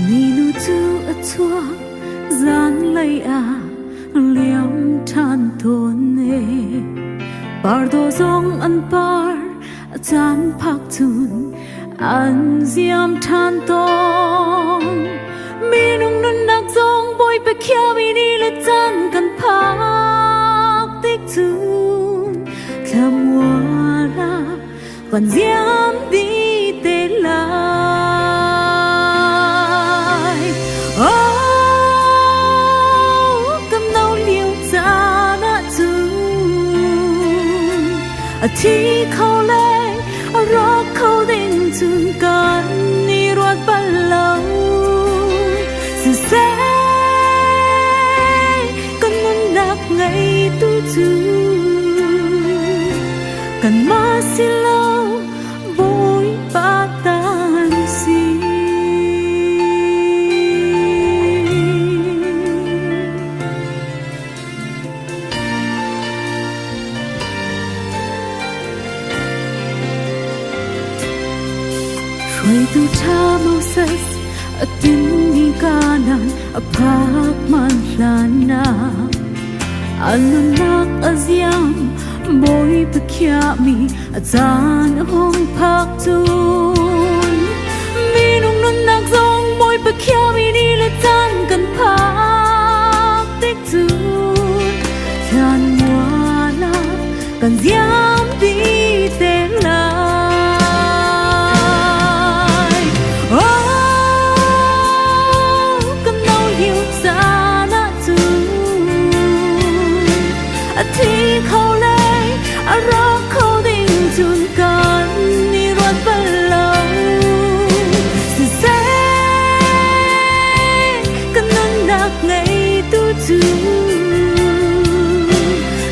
Minu cu a chuak zanlei ah liam ṭhan tawn e. Pardaw zong an par a caan phak cun an ziam ṭhan tawn. Minung nunnak zong Bawipa khiami ni le caan kan phak tik cun thlamual ah kan ziam dih te lai. Oh, kan no lio caan ahcun a thi kho le a rawk kho ding cun kan i ruat bal lo. Siseh, kan nunnak ngeitu cu kanmah si lo Bawipa tan si. Hruaitu ṭha Moses a tinmi Kanaan a phak man hlan ah a nunnak a ziam Bawipa khiahmi a caan a hung phak cun minung nunnak zong Bawipa khiahmi ni le caan kan phak tik cun thlan mual ah kan ziam dih te lai. Oh, kan no lio caan ahcun a thi kho le a rawk kho ding cun kan i ruat bal lo. Siseh, kan nunnak ngeitu cu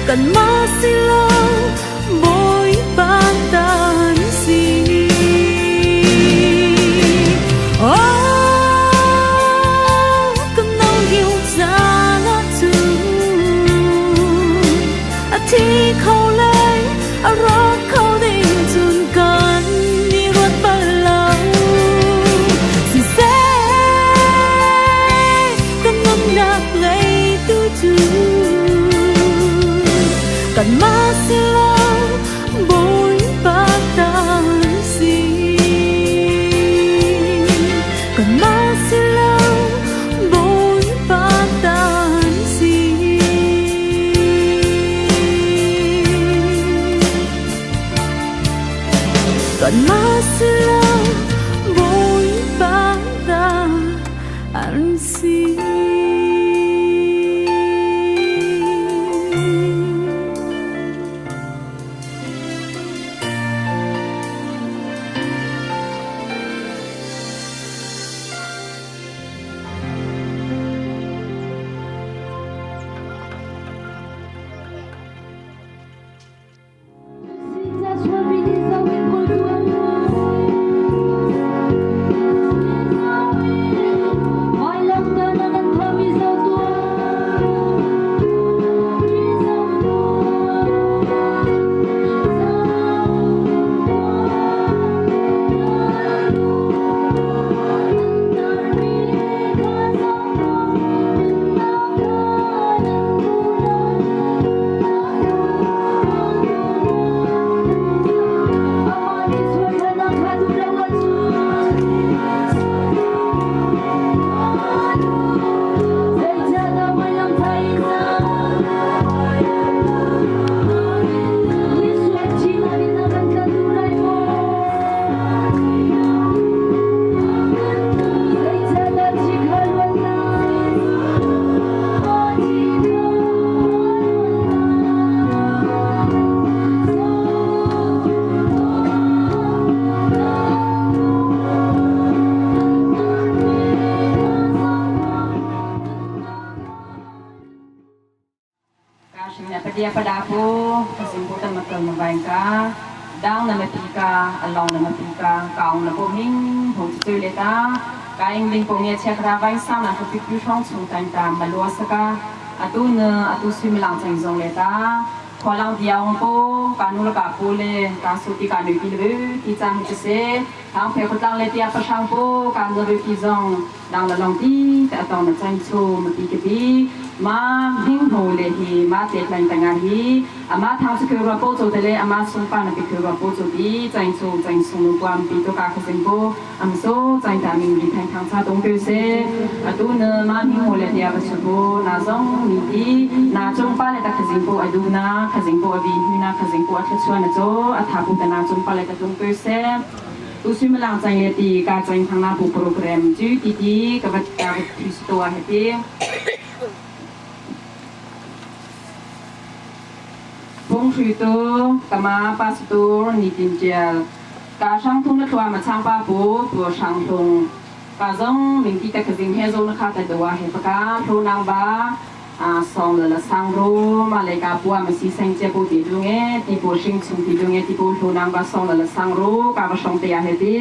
kanmah si lo Bawipa tan si. Oh, kan no lio caan ahcun a thi kho le a rawk kho ding cun kan i ruat bal lo. Siseh, kan nunnak ngeitu cu kanmah si lo Bawipa tan si. Kanmah si lo Bawipa tan si. Kanmah si lo Bawipa tan si. Padia padapu kasimputan matul mabain ka dang na mapi ka along na mapi ka kaung na buming hong chu le ta kaing ling pong ye chek ra vai sang na pi pi thong chung tan ta malua saka atu na atu suimilang chang zong le ta. Khualang tiang po ka nu le ka pu le ka su ti ka nui pi le ti cang hi se hang phe khutlang le tia pahrang po ka nu pi zong dang la long ti te atong na chang chu ma ti ke pi ma hing ho le hi ma te tlang tanga hi ama thang chu kheu ra po cho te le ama sung pa na pi kheu ra po cho ti chang chu chang sung nu kwam pi to ka khasin po am so chang ta ming ri thang thang cha tong pe se atu na ma hing ho le tia ba chu po na zong ni ti na chung pa le ta khazing po adu na khazing po abi hu na khazing po a thla na cho a tha pu ta na chung pa le ta tung pe se tu suimilang chang le ti ka chang thang na pu program chu ti ti ka bat ka bat thi to a he Phung hri tu kama pastor ni tin tial ka sang thung na thua ma chang pa pu pu sang thung ka zong ming ti ta khazing he zo na kha ta dawa he pa ka thu nang ba song le la sang ru ma le ka pua ma si seng che pu ti dung e ti pu shing chung ti dung e ti pu thu nang ba song le la sang ru ka ba song te ya he ti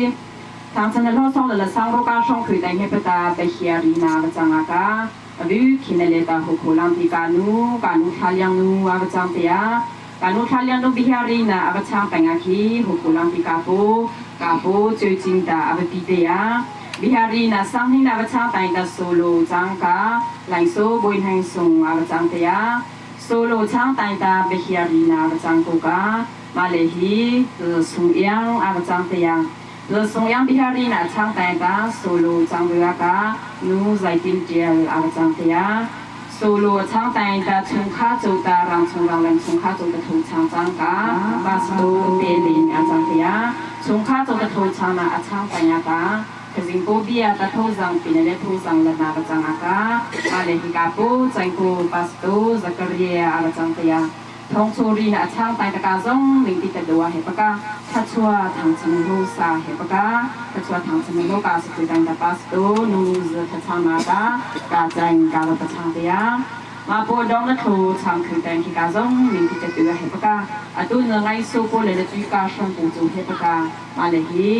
thang chan lo song le la sang ru ka song khui dai he pa ta pe hia ri na ba chang a ka abu khine le ta ho kho lang ti ka nu ka nu tha liang nu a ba chang te ya ka nu tha liang nu bihari na a ba chang pa nga khi ho kho lang ti ka pu ka pu choi ching ta a ba pi te ya bihari na sang ni na ba chang tai ta solo chang ka lai so boi hang sung a ba chang te ya solo chang tai ta bihari na ba chang ko ka ma le hi sung yang a ba chang te ya sung yang bihari na chang tai ta solo chang bua ka nu zai tin tial a ba chang te ya solo chang tai ta chung kha chu ta rang chung rang lang chung kha chu ta thu chang chang ka ba sto te lin a chang te ya chung kha chu ta thu chang na a chang tai ya ta kazing ko bia ta tho zang pin le tho zang la na ba chang aka ma le hi ka pu chang ko pasto zakaria a ba chang te ya thong chu ri na chang tai ta ka zong ning ti ta dua he pa ka tha chua thang chang lu sa he pa ka tha chua thang chang lu ka su tang ta pasto nu z tha chang na ta ka chang ka ba chang te ya ma po dong na thu chang khu tang ki ka zong ning ti ta dua he pa ka atu na ngai su ko le le chu ka shong pu chu he pa ka ma le hi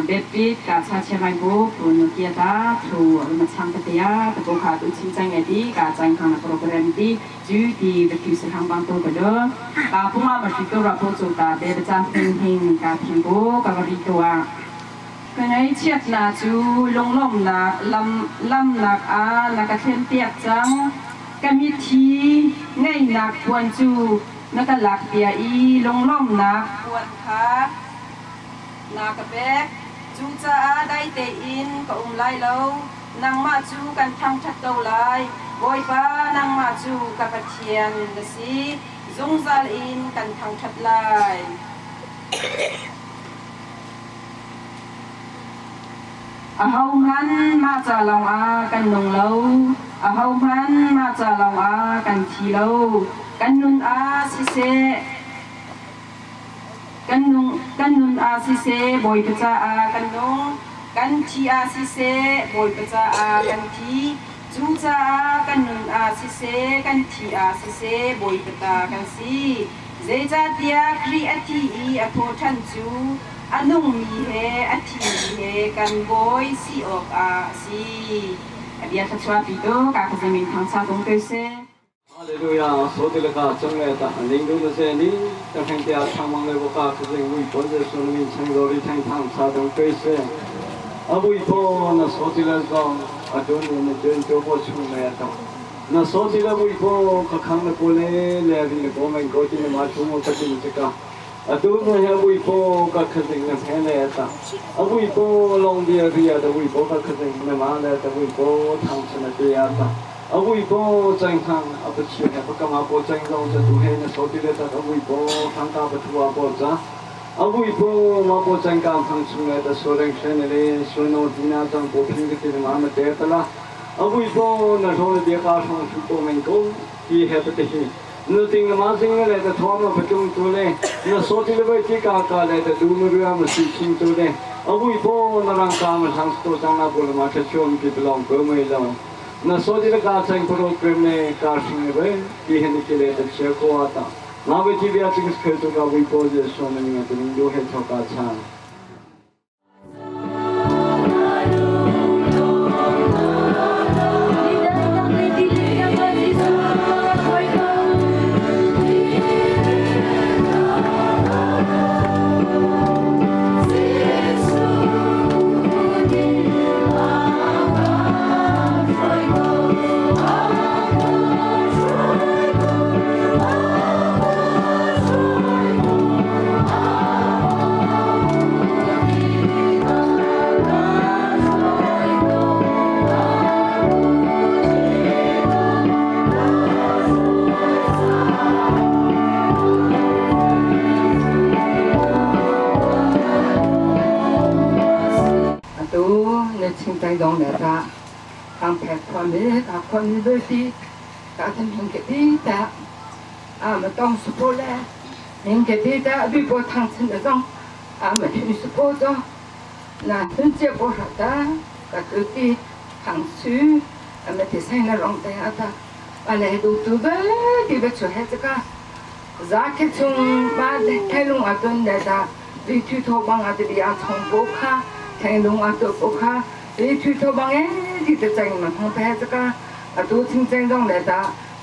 bepit ka cha che mai bu pu nu kia ta thu ma chang ta te ya ta ko kha tu chin chang ya ti ka chang khang na program ti ju ti the ku se hang bang to ka do ka pu ma ma shi to ra po chu ta be ba cha hing hing ka thing bu ka ba ri to a ka ngai chiat na chu longlom nak lam lam nak a na ka thlen piak chang ka mi thi ngai nak puan chu na ka lak pia i longlom nak puan kha na ka pek. Cucaah dai tein ka um lai lo. Nangmah cu kan thangṭhat ko lai. Bawipa, nangmah cu ka Pathian na si. Zungzal in kan thangṭhat lai. Ahohmanh mah ca lawngah kan nung lo. Ahohmanh mah ca lawngah kan thi lo. Kan nun ah siseh, Kan nun ah siseh Bawipa caah kan nung, kan thi ah siseh Bawipa caah kan thi. Cucaah kan nun ah siseh, kan thi ah siseh Bawipa ta kan si. Zeicahtiah Khrih a thi i a thawhṭhan cu a nungmi he a thimi he kan Bawi si awkah a si. A bia thluachuah pitu ka khuazing thangcha tung ko seh. Hallelujah sotilaka chungle ta ning du se ni ta khang tia thangmang le boka khazing ui pon je sun min chang zori thang thang sa dong pe se abui po na sotila zong adun ni na jen cho po chung le ta na sotila bui po ka khang na ko le le ri ko men ko ti ma chu mo ka ti ka atu na he bui po ka khazing na phe le ta abui po long bia ria da bui po ka khazing na ma le ta bui po thang chana te ya ta abui po chang thang apachi he pa kama po chang zong cha tu he na so ti le ta abui po thang ka pa thua po cha abui po ma po chang ka thang chung le ta so reng she ne le so no ti na chang po phing ke ti ma ma te ta la abui po na so le bia ka song chu po men ko ti he pa te hi nu ting na ma sing le ta thua ma pa tung tu le na so ti le bai ti ka ka le ta du ma ru ma si ching tu le abui po na rang ka ma sang sto chang na bo ma cha chom ki belong ko mai lo na so ti le ka chang program ne ka sing le bai ti he ni ke le ta che ko ata ma be ti bia ching khel tu ka bui po je so na ni ma tu do he tho ka cha. 清在中来的，刚拍宽的，他宽的都是，他是明个的的，俺们当时过来，明个的的，微博堂成那种，俺们平时过着，那春节过啥的，他都的堂区，俺们第三个龙的阿他，俺来都都个地方出海这个。扎克从把泰隆阿顿来的，对推头帮阿的呀从波卡，泰隆阿多波卡，对推头帮哎，对的在嘛从拍这个，阿都听正常来的，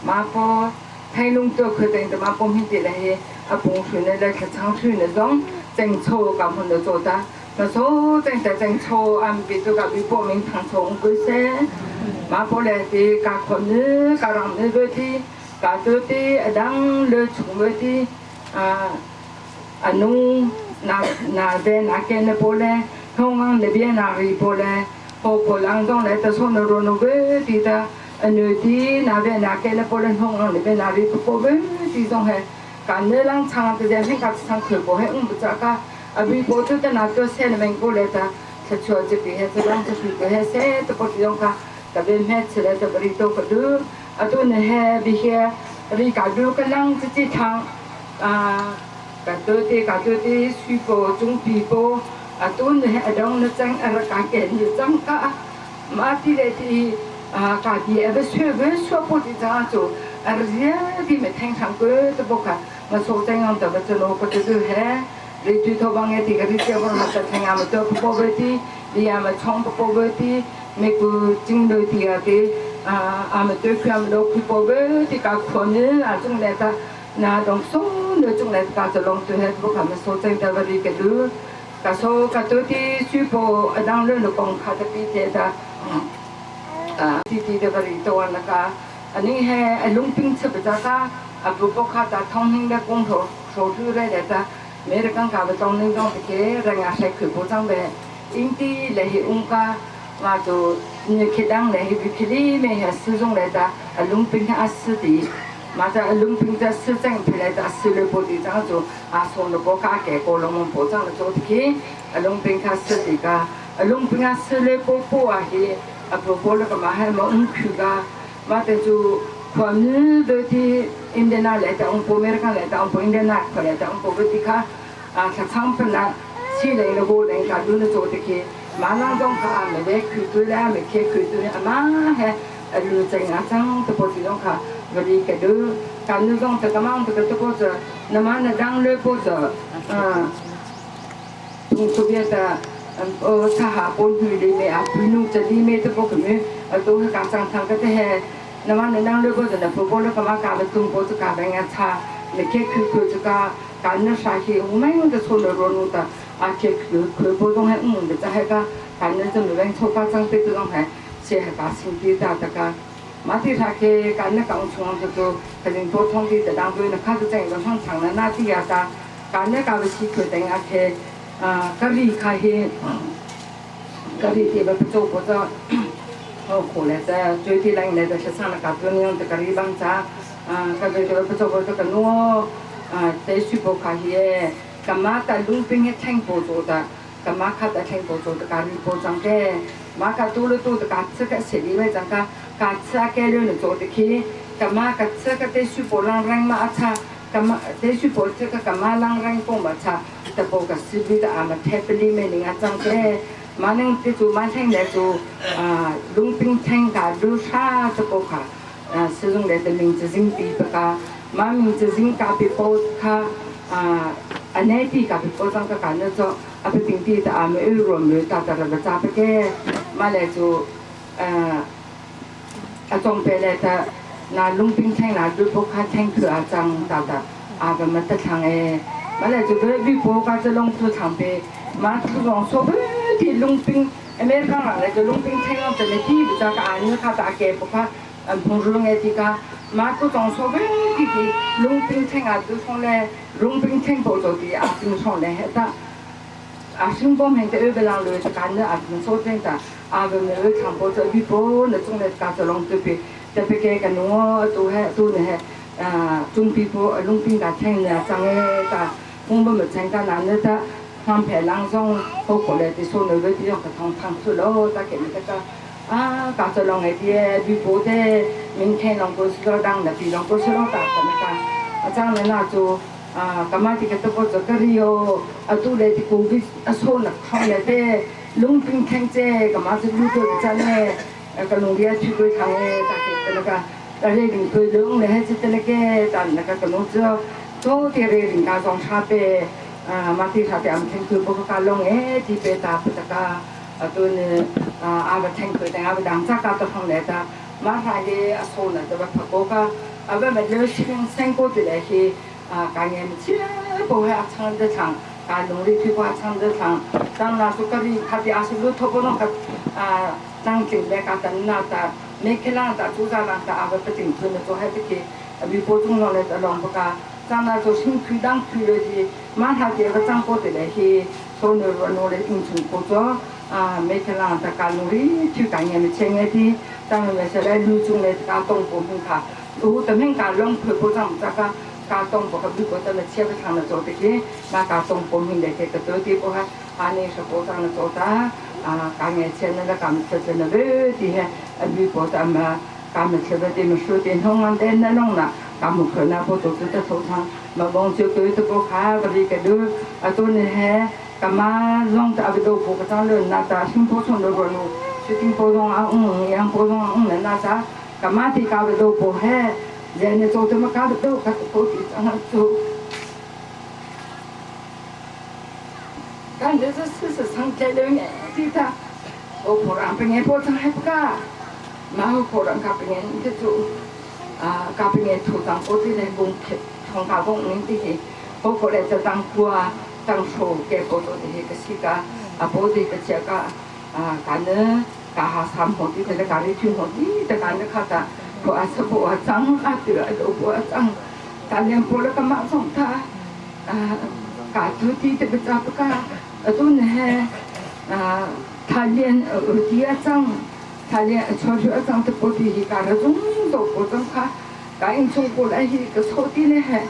马波泰隆多可等的马波面的来，阿崩水那来吃长水那种，正错搞混的做的，那说正在正错，俺别做个比报名堂从归些，马波来的加困呢，加让那个的。ကာတူတီအဒန်းလေချုံဝတီအာအနုနာနာဒေနာကေနပိုလေထုံငန်းလေဘီနာရီပိုလေဟိုပိုလန်တော့လေတဆုနရိုနဝေတီတာအနုတီနာဘေနာကေနပိုလေထုံငန်းလေဘီနာရီပိုဝေတီဆောင်ဟဲကန်လေလန်းချာတဲ့ဟင်ကတ်ဆန်ခေဘောဟဲဥပချကာအဘိပိုတတနာတော့ဆဲနမင်ကိုလေတာချက်ချောချတိဟဲစလန်းချရှိဟဲဆဲတပိုတီယောကတဘေမဲချလေတပရီတော့ကဒူအတုနဟဲဘီဟဲရီကာဒူကလန်းချတိထံအာကတုတိကတုတိဆွေပေါ်ကျုံပီပေါ်အတုနဟဲအဒေါနချန်အရကာကေနိချန်ကာမာတိလေတီအာကာဒီအဘဆွေဘဆွေပေါ်တိဇာချိုအရဒီမထင်ဆောင်ကတဘကမဆိုတဲ့အောင်တဘချလောကတူဟဲรีตุทบังเอติกริเจวรมาตะทงามตะปปเวติลียามชองปปเวติเมกุจิงโดยติอาติอาอามตะคยามโลคุปเวติกาคนอาจุงเลตานาดงโซเนจุงเลตาจะลงตัวเฮบกามโซเจงตะวรีกะดูกะโซกะตุติสุโปอดังเลนกงคาตะปิเตตาอาติติตะวรีตวันละกาอันนี้แฮลุงปิงเสบจากาอบุปคาตาทองหิงและกงโถโซทุเรเลตาเมรกังกาบตองนึงตองตะเกรงอาศัยคือโบจังเบอินตีเลหิอุงกามาจูนี่คิดังเลหิวิคิลีเมหะสุจงเลตาลุงปิงอาสติมาจากลุงปิงจะสุจังเพลตาสุเลโบติจังจูอาสนโบกาเกโกลงมโบจังโจตะเกลุงปิงอาสติกาลุงปิงอาสุเลโบโปอาหิอโปโปลกมาให้มาอุคือกามาแต่จูความนึกโดยที่อินเดียนาเลตาอุปเมริกันเลตาอุปอินเดียนาเลตาอุปเวติกาอาชังเป็นละชีเลนโบเลนกาดูนโจตะเกมาลังจงค่ะไม่ได้คือตัวแล้วไม่เคคือตัวอามาเฮลูจังอาจังตะปอติจงค่ะวันนี้กดูการนึกจงตะกมังตะกตะโกจะนมันดังเลยโกจะอ่าตุงตุเบียตาเออถ้าหาปนหือดีเมอ่ะพินุจะดีเมตะโกกมีตัวกาจังทางก็จะเฮนมันดังเลยโกจะนปโปลกมากาเปตุงโกจะกาเบงาชาไม่เคคือคือจะกาการนึกสาเหตุไม่มันจะชนรนุตาอาเคคือคือโบตรงให้อืมจะให้ก็การนึกจะไม่แบ่งโชว์จังไปตัวตรงให้เสียให้กาสิ่งที่ตาตะกามาที่ทาเคการนึกการชงจะตัว可能多通的的当中呢，看着这个上场的那地亚哒，การนึกการวิคือแต่งอาเคอ่ากะรีคาเฮกะรีที่แบบโจโบจะโอ้โหเลยแต่จุดที่แรงเลยแต่ฉันสั่งกับตัวนี้แต่กะรีบางจ้าอ่ากะรีที่แบบโจโบจะกันนัวเตสุโบคาเฮกมาตาลุงปิงให้แทงโบโจตากมาคาตาแทงโบโจตการีโบจังแกมาคาตูลตูตกาซึกเสรีไว้จังกากาซึกเกลือนโจตคีกมากาซึกเตสุโบลังแรงมาอาชากมาเตสุโบซึกกมาลังแรงปงมาชาตะโบกสิบิตอามาเทปลีเมนิงอาจังแกมานึงติจูมาแทงเลจูอ่าลุงปิงแทงกาดูชาตะโบกาอ่าซึ่งเลตมิงจะซิงปีปกามามิงจะซิงกาปิโปคาอ่าอันนี้ที่กาปิโปจังกะกันเจ้าอภิติงที่แต่อาไม่รวมเลยตาตาระจาไปแก่มาเลยจูอ่าอาจงไปเลยแต่นาลุงปิงแทงนาดูพวกข้าแทงคืออาจังตาตาอาบมาตะทางเอมาเลยจูไปวิโปกาจะลงตัวทางไปมาทุกองโซเบที่ลุงปิงอเมริกันอะไรจะลุงปิงแทงแต่ในที่จะกอันนี้ข้าตาเก็บพวกข้าอันพงรุ่งเอติกามาทุกองโซเบที่ลุงปิงแทงอาดูทงเลยลุงปิงแทงโปรตีอาจิงทงเลยเฮตาอาชิงบอมเห็นแต่เอเวลาเลยจะการเนื้ออาจิงโซเจนแต่อาเวเนื้อทำโปรตีวิโปเนื้อจงเลยการจะลงตัวไปแต่ไปแกกันนัวตัวเฮตัวเนี่ยเฮอ่าจุงปีโปลุงปิงกาแทงเนี่ยจังเอตาคงบ่เหมือนแทงตานั้นเนี่ยแต่ Thang phe lang zong ho ko le ti so no le ti ka thong thang su lo ta ke mi ta ka a ka cho long e ti bi po te min khe long ko su dang na pi long ko su lo ta ta na ka a chang na na chu a kama ti ka to ko cho ka rio a tu le ti ko bi a so na thong le te lung ping kheng che kama chu lu to cha ne ka lung ria chu ko thang e ta ke ta na ka ta re ding ko lung le he che te le ke ta na ka ka no chu to te re ding ka song tha pe มาที่ถ้าแต่อำเทงคือปกกาลงเอที่เปตาปตะกาตัวนี้อาบแทงคือแต่อาบดังจากกาตัวของเลตามาทายอโซนะแต่ว่าพกกาอาบแบบเลือดชิงเซงโกติเลยที่การเงินเชื่อบ่ให้อาชังเดชังการลงรีที่ว่าชังเดชังตั้งนาสุกรีคดีอาศิลุทบนกับตั้งจิงเลกาตันนาตาเมฆลาตาจูจาลังตาอาบปจิงทุนตัวให้ตะกี้มีโปจุงนอนเลยตลองปกา张那做新区当区的是，马他这个张过的来是，所以我来应承工作啊，每天让大家努力去干业的签的的，当然是来路中来家东部分卡，如等面家拢配不上这个家东部和美国的切不长的做的去，那家东部分来这个做的不还，阿尼是保障的做的啊，干业签那个干吃吃那个的嘿，美国的嘛，干吃的的么书店通安的那弄了。กำมุขนาโพตุตุตะโททังมาบงเจอตุตะโปคาบริกะดูอตุนเฮกามาลงตะอบิโดโปกะตังเลนาตาชิงโพชงโดกนูชิติงโพงอาอุงยังโพงอุงนาตากามาติกาบิโดโปเฮเจเนโตตะมะกาบิโดกะโปติจังตุกันเดซสสสังเจเลงติตาโอโครังเป็นไงโพจังให้ปกามาโครังกาเป็นไงที่จู啊，家边的土长嗰啲咧，公从家公领啲去，包括咧就当苦啊，当初给嗰度啲个时间，啊，保啲个这个啊，干呢，家下三号啲，佢哋家里two号啲，就干呢卡达，不啊是不啊脏啊对啊都不啊脏，但连不了个马上他，啊，家土地这个咋不干，啊都呢，啊，他连耳机啊脏。他连传说长得不对，干了中多不中卡，干中过来一个草地呢还，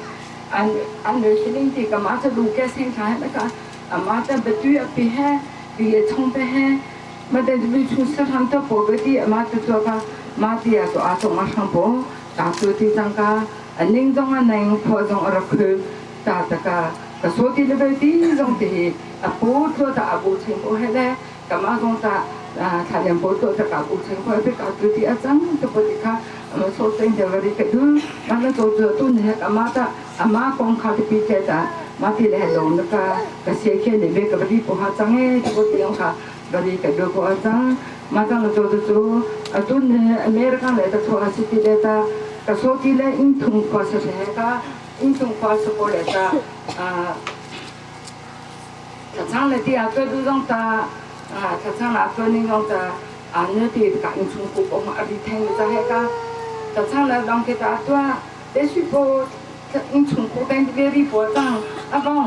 俺俺那些领地干嘛在路边生产那个，俺妈在不对啊别还别冲别还，没得没从市场到包个地，妈在做个妈的呀做啊做马上包，大做地上个，领中啊能扩中二块，打这个个草地那个地中的，啊不做的啊不成不还嘞，干嘛中的。啊，他连波多的搞不成，快被搞出的啊，脏的不得看，我们说真的，我的个都，那个做做都你阿妈的，阿妈光靠的比较的，妈的来弄那个，个些天里面个不不好脏哎，这个地方卡，我的个都不好脏，马上做做做，啊，都你美国来的错是的来的，个说的来因通过是那个，因通过是过来的，啊，他唱了的啊，个都让他。啊，他唱那个那样的啊，那的感从古讲阿里听的那个，他唱了让给他多，但是不，你从古代的里波长阿帮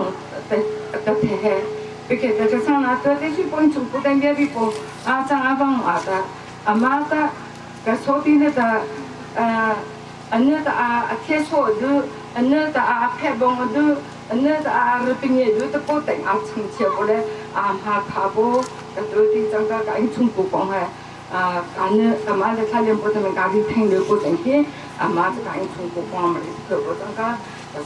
的的听，别给他唱那多，但是不你从古代的里波阿长阿帮阿的阿妈的，个说的那个呃，那个阿天说的，那个阿拍帮的，那个阿日本也的不等阿成切过来阿哈卡波。个张个个因从古讲系啊，干呢，阿妈在他连不得们家里听了不等去，阿妈这个因从古讲嘛，可不张个，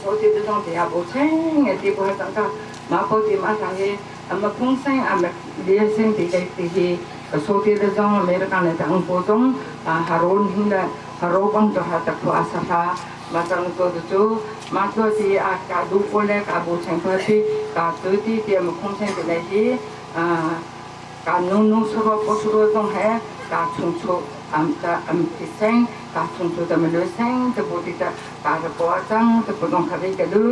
所以这种底下不清的地方张个，马不的马上去，阿妈空生阿妈连生的的的，所以这种没得讲的张不中啊，哈罗听的哈罗帮着哈得苦阿萨哈，马上做的做，马做的啊，家都过来家不成块去，家做的点么空生的那些啊。การนุ่งนุ่งสุรปสุรต้องให้การชงชูอัมตะอัมติเซงการชงชูแต่มันเลยเซงแต่ปกติจะการปอจังแต่ปต้องขับกันดู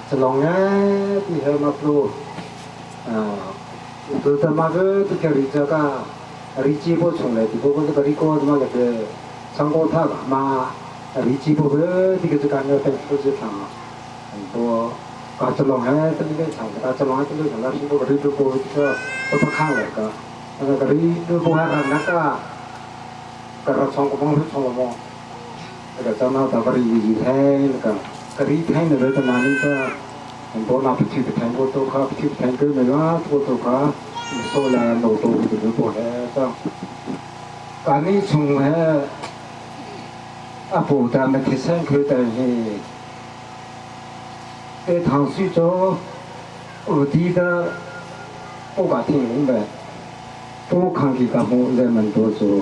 จะลองไงที่เฮมาปลูตัวแต่มาก็ที่แคริจาก็ริจีโบชงเลยที่พวกก็ริโก้มาเลยสังโฆทามาริจีโบเที่ก็จะการเป็นผู้จัดการตัวกาจะลองให้ตั้งแต่ฉันกาจะลองให้ตั้งแต่ฉันแล้วฉันก็รีบดูที่ก็ก็ข้างเลยก็แล้วก็รีบดูให้รันนักก็กระชองก็มองรู้ชองมองแล้วก็เจ้าหน้าตาบริยีแท้แล้วก็กรีแท้ในเวทนานี้ก็很多那不去不谈过都卡不去不谈过没啦，过都卡，说了老多就过来这，赶你从那阿婆他们提升去的是，在唐水做我弟的，我搞听明白，多看几个好人们多做，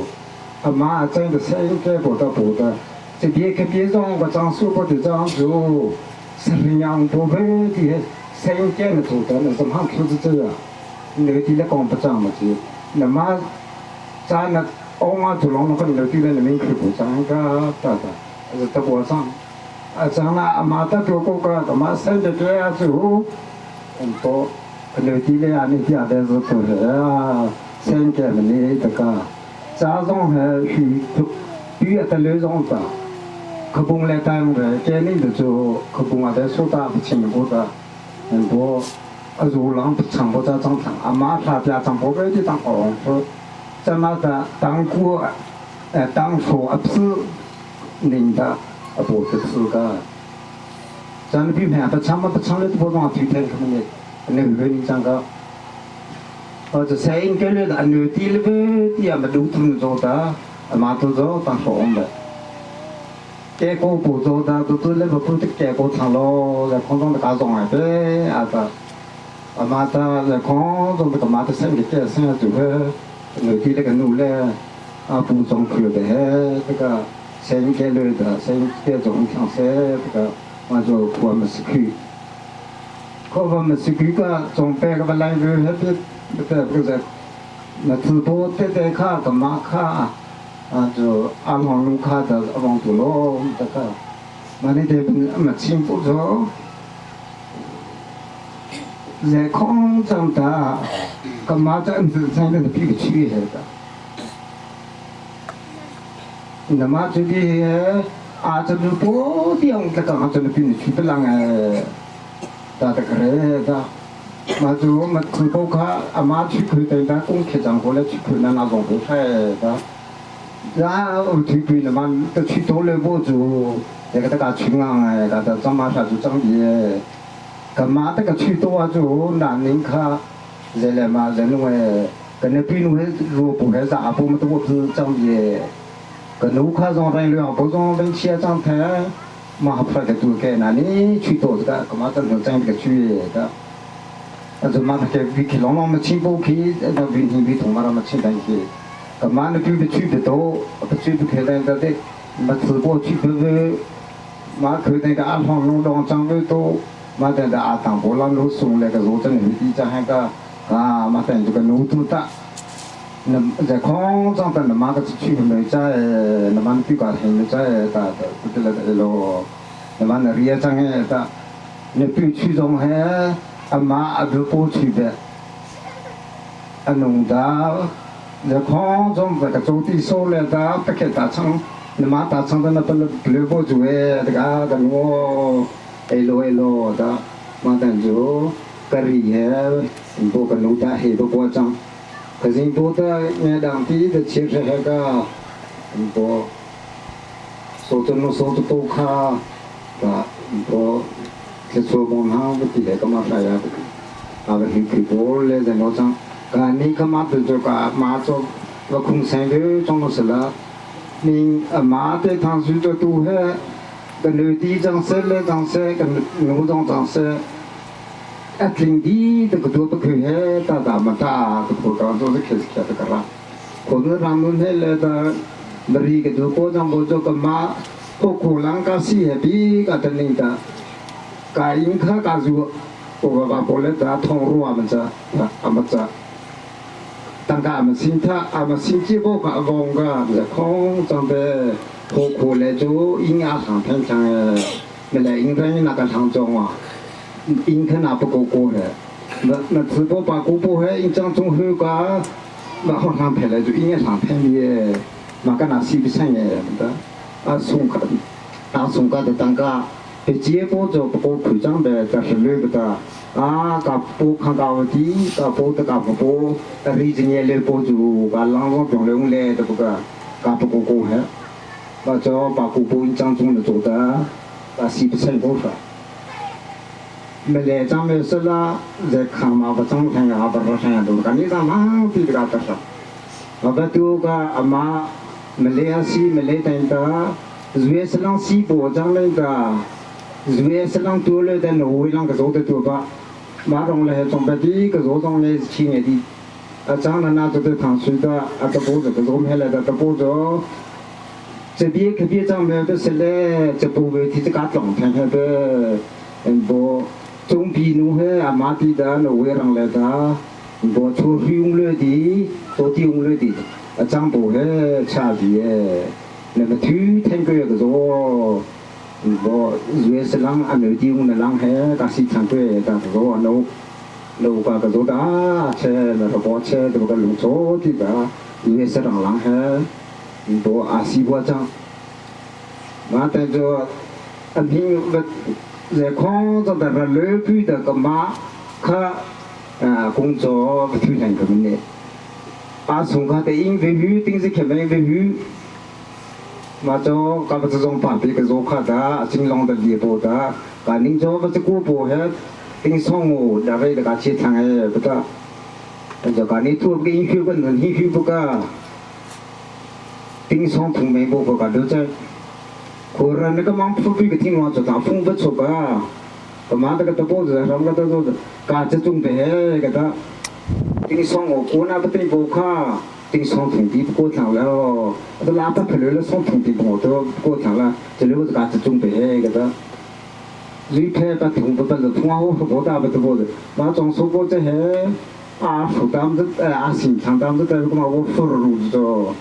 阿妈真的是应该不得不得，这别个别让我张叔不得张叔。是两部分的生建的土的，那什么裤子这个，内地的讲不涨么子，那么咱那欧马土龙那个内地的人民去不涨个咋的，是得不涨，啊涨了阿妈的多个个，他妈生的这样子哦，很多内地的啊，内地啊，但是都是啊，生建的那这个，早上还去约的六种的。可不来单的，家里的就可不嘛，在苏打不请过的，很多啊，如狼不唱不在长长，阿妈他家长不给就当红说，咱妈的当过，哎，当初啊不是领的啊不是是个，咱们平平不唱嘛不唱的不让推推什么的，那个你讲个，或者谁应该来的，女的了呗，也没路途做的，阿妈都做当红的。结果不做的都都那个不的结果成了，在空中的搞种的啊的，阿妈的在空中的个妈的生的这生这个，内地那个努力啊不中去的这个生给类的生给种强生这个，我就我们是去，可我们是去个总办个来个那边那个不是，那直播对对卡个嘛卡。啊，就阿黄路卡的阿黄土路这个，那你这边没清不着，在空长大，干嘛这样子在那个比个区别的？那么这个啊，这个多点这个啊，这个比你区别啷个，大这个嘞的，那就我们直播卡阿妈去看的，那公开账过来去看那那种不菜的。然后推推了嘛，都去多了不住，那个那个去啊，那个张马啥子张的，干嘛那个去多啊就南宁卡，人来嘛人为，跟那比如如不还是阿婆们都是张的，跟路卡上人两不上人切张台，嘛不个都给那里去多这个，干嘛这种张个去的，那就嘛他给比起老老们亲不去，那比你比同嘛那么亲东西。嘛，那比不去不多，不去不开的，的，嘛直播去不不，嘛看那个阿黄龙当张不多，嘛等的阿当波浪路送那个罗真雨地这还个啊，嘛等这个路都大，那在空中的那嘛个去没在，那嘛比较很在大的，不得了喽，那嘛那也张哎的，那比去中还阿妈阿不过去的，阿弄的。那空中这个走地收了的，不给打仓，你妈打仓的那不不不住哎，这个啊，跟我哎喽哎喽的，马上就个里嘿，不个奴家黑不过账，可是不的那当地的其实那个，不，手中弄手都卡，啊，不，这做工厂不底下干嘛啥呀？啊，不去去过来人老张。啊，你看嘛，比如讲马做个空山的装是了，你啊马的塘水的都海，个内地装饰来装饰，个农庄装饰，啊，平地这个都不可以，大大嘛大，个土当都是开始开始个啦，可能他们那来的，没一个就过上不做个马，不可能个西比个的那个，个应该个就，我个把过来的通路我们这，啊么这。当个俺们心态，俺们心机不个忘个，是空长的，何苦来做阴阳上天上的，没来阴天那个当中啊，阴天那不过过的，那那直播把过不会，阴张中后个，那好上拍来就阴阳上天的，那个那西不上的，的，啊送个，啊送个的当个，被直播就不过开张的，但是那个的。啊，个波看到的，个波的个不波，个李子年来波就个浪浪中流来的不个，个不过过海，把这把过波一张中的做的，把西不成功说。mele chang me sala ze khang ma ba chang thang ga ba ra thang do ka ni sa ma pi ga ta sa ba tu ka ama mele si mele tan ta zue salang si bo chang le ka zue salang tu le den wi lang ka zo de tu ba ma rong le chong ba di ka zo zong le chi nge di a chang na na to de thang su da a ta bo zo ka zo me le da ta bo zo 这边可别张没的是嘞，这不会提这个状态的，嗯不，总比侬还阿妈的的那为人来的，不出用了的，多地用了的，啊张不还差别，那么推听个个说，不，越是人阿没地用的人还噶市场对，但是说侬。路个个做大车，那个包车，这个路做的个，越是人人还，不阿西瓜张。嘛，但就啊，平不在矿上的个老板的个嘛，他啊工作不推荐个么呢？啊，从他的因为鱼，定是开门为鱼，嘛就搞不这种旁边个做卡的，金龙的猎捕的，赶紧做不是过不还定送我，大概这个去唱哎不得，就赶紧做个音乐个能音乐不个，定送同门不不个都在。可是那个忙铺这个听完就当风不出吧，我妈那个都包子，什么都都干这种的，给他，听说我过那不对不卡，听说土地不过长了，都拉不出来了，送土地我都过长了，这里我是干这种的，给他，瑞拍把土不不是土我不大不不的，那装修过这些啊负担子啊新厂当子在个嘛我付入着，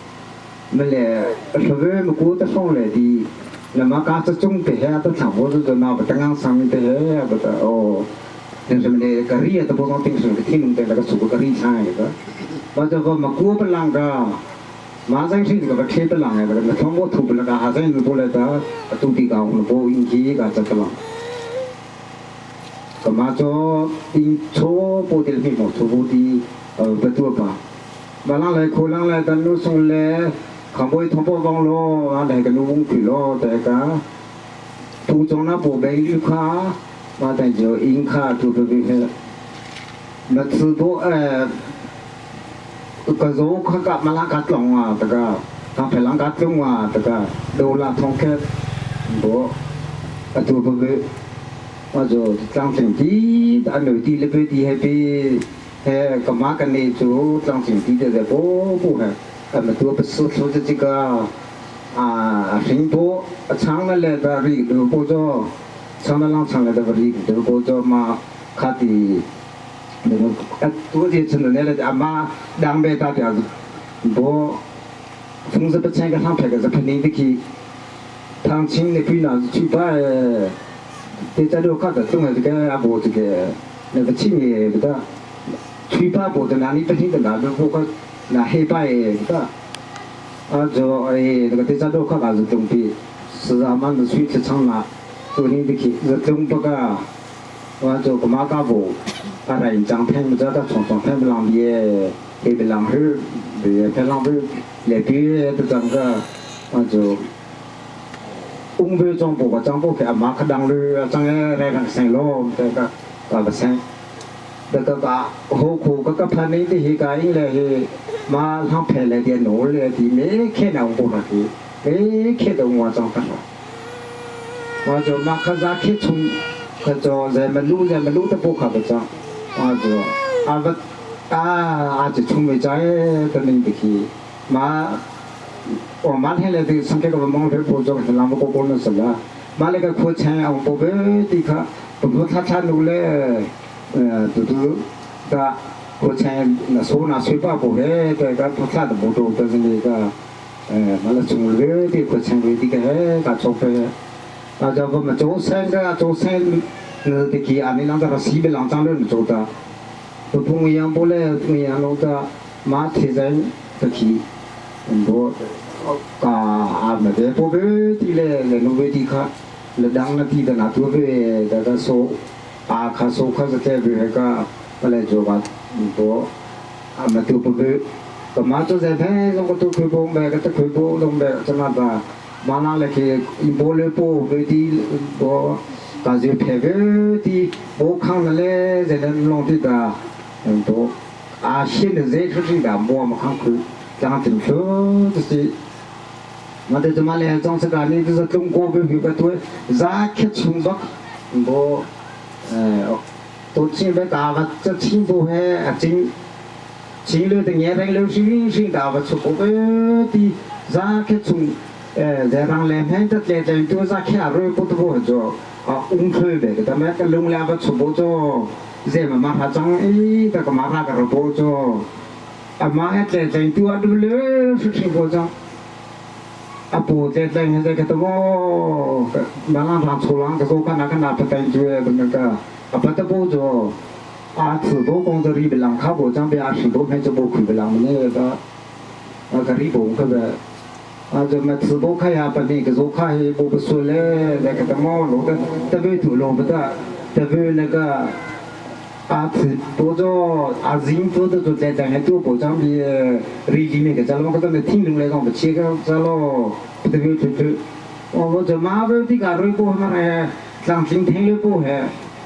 没来，是为么过得上来的。那么刚才中的下的差不多是那不刚刚上面的下不得哦，那什么呢？个里都不讲听说个听的那个出个里唱一个，我这个嘛过不啷个，马上去这个贴不啷个，那通过土不啷个，还是过来的，都地讲我不应该个这个啷。个嘛做因错不的地方错不的不多吧，完了来可能来等路送来。ขโมยทองปองโลอะไรกันลุงผีโลแต่ก็ผู้จงนะผู้เป็นลูกค้ามาแต่就银卡就不必那直播个肉可个มาลังกัดลงอ่ะแต่ก็ทำไปลังกัดลงอ่ะแต่ก็ดูละทองแค่บ่ตัว不必ว่า就张成绩อันหนึ่งที่เลยไปที่ให้ไปให้ก็มากันนี่就张成绩的在不不还。那么多不是说的这个啊，很多唱了来的里头不着，唱了浪唱来的里头不着嘛，卡的那个啊，多些成的那来的阿妈两百大条子，不，风是不签个上牌个是肯定的去，唐清的比那是去拜，在这里看的东西这个阿伯这个那个青年不得，去拜不的哪里不听的哪里不个。那黑白的，啊就哎那个对咱都看啥子东西，是阿妈的水去唱啦，昨天的去是东北个，我就个马家布，阿来张片不知道从从片不浪别，黑不浪黑，别片浪别，来别的张个，我就。อุ้งเบจงปกจังปกแค่มาขดังเรือจังอะไรกันเสียงลมแต่ก็ก็เสียงแต่ก็ก็โหคูก็ก็พันนี้ที่ฮิกาอิงเลยมาทำแผลเลยเดียนหนูเลยที่ไม่แค่นั้นกูนะที่ไม่แค่ตัว我จังกัน我就马克扎克从可就人们路人们路的不可不จัง我就啊不啊啊就从没在的那个去มา我马天来的上这个忙头工作是那么个工作是了，马那个课程我不会的可，不不他他努力，都都的课程那说那水把不会的个不他的不多，但是那个，马来从来的课程为的个个做费，那叫我们做三个做三，那的去阿你啷个西北啷张的做的，不不一样不嘞，不一样弄的马提人的去，很多。กาอามาเดปเบตีเลเลนุเวตีค่ะเลดังนาทีตนาตัวเวแต่ก็โซอาคาโซคาสเตเบกาอะไรจบตัวอามาตัวเบก็มาตัวเจ้าลงก็ตัวคุยบงเบก็ตัวคุยบงลงเบจะมาตามานาเลยคืออินโบเลโปเวตีตัว ka je phe ve ti bo khang na le je nan long ti da bo a shin ze thu chi da mo ma khang khu tlang tin thu tu si ma te ma le jong sa ka ni tu za tlung ko be bi ka tu za khe chung bak bo to chin be ta va cha chin bo he a chin chin le te nge reng le shi shi da va chu ko be ti za khe chung ze rang le men ta tle tle tu za khe a ro po tu bo jo a ung thwe be ta ma ka lung la va chu bo jo ze ma ma ha chang i ta ka ma ra ka ro bo jo a ma he tle tle tu a du le shi shi bo jo a po tle tle he ze ka to mo ba lang rang chu lang ka zo ka na ka na pa tai ju e ka a pa ta bo jo a 此多工作里边lang卡bo张边阿是多片就bo苦边lang呢个啊个里bo个个啊就么此多开呀把那个做开bo不说嘞那个的么罗个特别土罗不得特别那个啊此多做啊人多的做在在多bo张边里里面个在啷个在那听龙来讲不切个在咯不特别土土我就马不的个瑞波嘛哎，让听听了波嘿。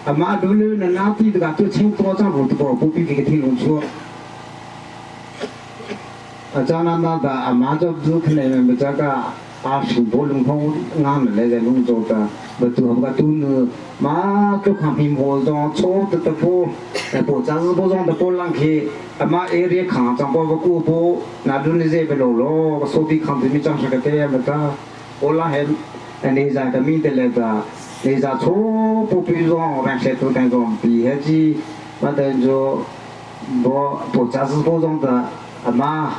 阿妈都了那那地这个就请多张路的不不比这个听龙出。啊，加拿大的阿妈就不可能么这个阿是不龙phong俺们来在龙州的，不都个都呢，妈就看平坡上错的的不，不暂时不上的不让去，阿妈一日看张包个过不，那都你这边路咯，手机看的没张是个对么的，我那还你在个面的来的。你在错不比上，完全都当中比下去，我等着我不暂时不上的，阿妈，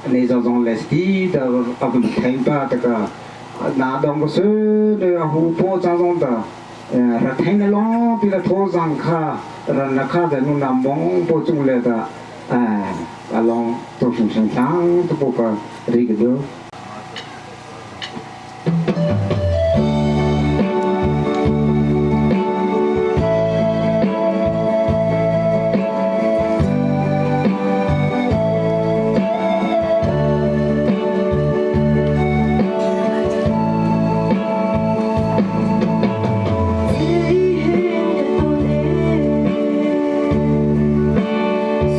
你这种来的的，阿不听吧这个，那当个是的湖泊这种的，呃，听得拢比了头上卡，那卡在弄那蒙不中来的，哎，阿拢都是正常，都不个这个都。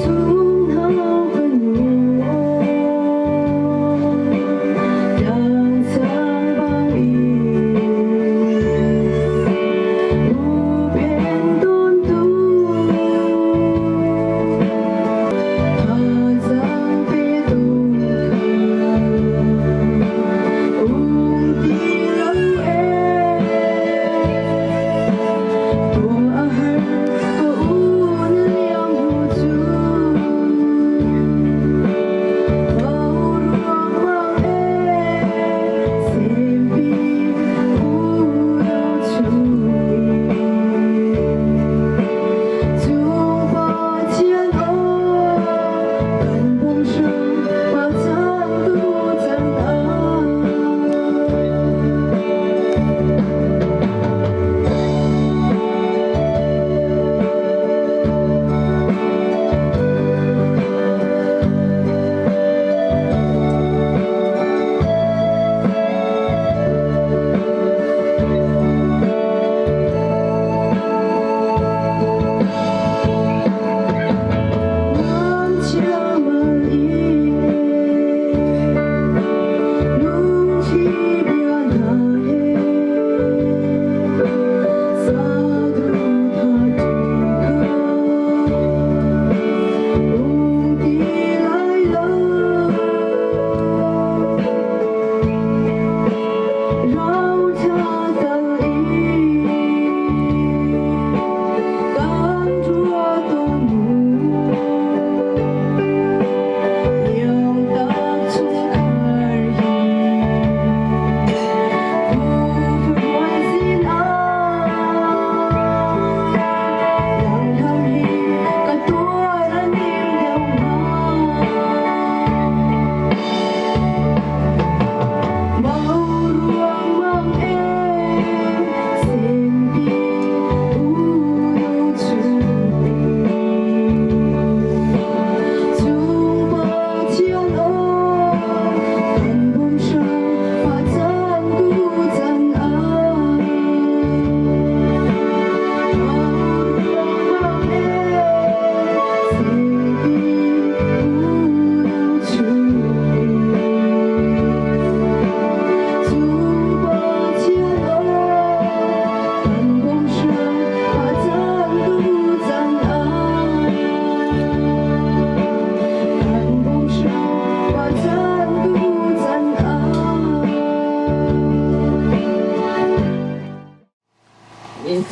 Sung hau ka nu.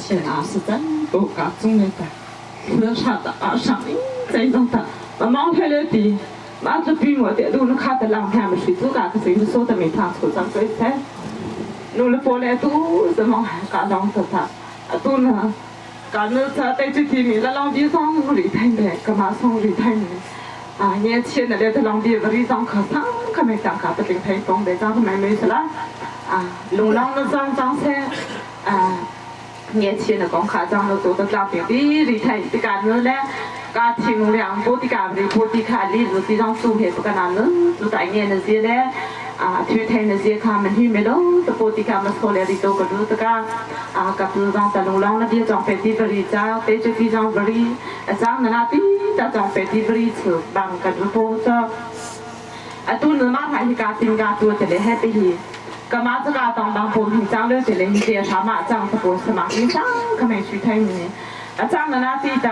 切那是真不搞中的的，那啥的啊上这种的，我忙回来的，马这比我的都能看得浪他们水做个谁说的没他出张嘴才，弄了过来都是忙搞浪子他，啊都呢，搞那啥对这地面了浪地上里头的，干嘛上里头的。啊，年轻的来的浪地不里上课上，可没上课不定陪帮的，长得妹妹是啦。啊，路浪的脏脏噻，啊，年轻的讲卡脏了做的脏的的里头的干呢嘞，干听两波的干的波的卡里子地上做还不干哪能，做大年的些嘞。啊，推推那些看们去没咯，这波的看们出来的都个都这个，啊，个子上在路浪那边装飞机不里จ้对这地上不里，จ้那那地在装飞机不里吃，帮个子波着，啊，都是马台去干新干做这里还得去。干嘛这个当当波平张了这里去介绍嘛，张是波是嘛，你张可没去睇你。啊，张那那地的，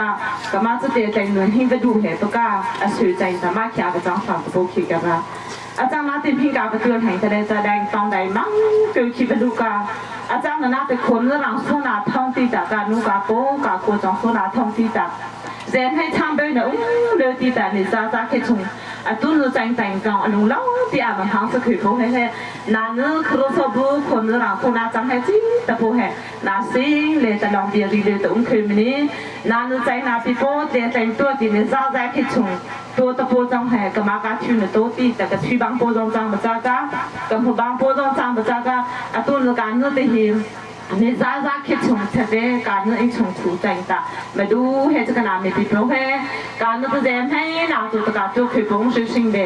干嘛这点在能听不住还不干，啊，水在他妈卡个张上不去干嘛？อาจารย์มาติพิงกาไปเตือนแห่งทะเลแสดงตอนใดมั่งเกิดคิดไปดูกาอาจารย์น่ะแต่คนระหลังโซนาท่องตีจากการนูกาโปกาโกจองโซนาท่องตีจากเจนให้ช่างเบลเนอุ้งเลือตีแต่นี่จ้าจ้าแค่ชงอ่ะตุ้นรู้จังจังจังลุงเล่าตีอ่ะมันพังสักคือเขาให้ให้นานึกคือสบู่คนระหลังโซนาจังให้จีแต่โปให้นาซิงเลยแต่ลองเดียรีเลยแต่อุ้งคือมันนี่นานึกใจนาปีโป้เดียใจตัวตีนี่จ้าจ้าแค่ชง多的波装还干嘛个去呢？多的这个去帮波装装不咋个，跟不帮波装装不咋个，啊，都是干那的些。你咋咋去从特别干那一从出真的，没都还这个那没比不会，干那个人嘿，那做这个做开风水性的，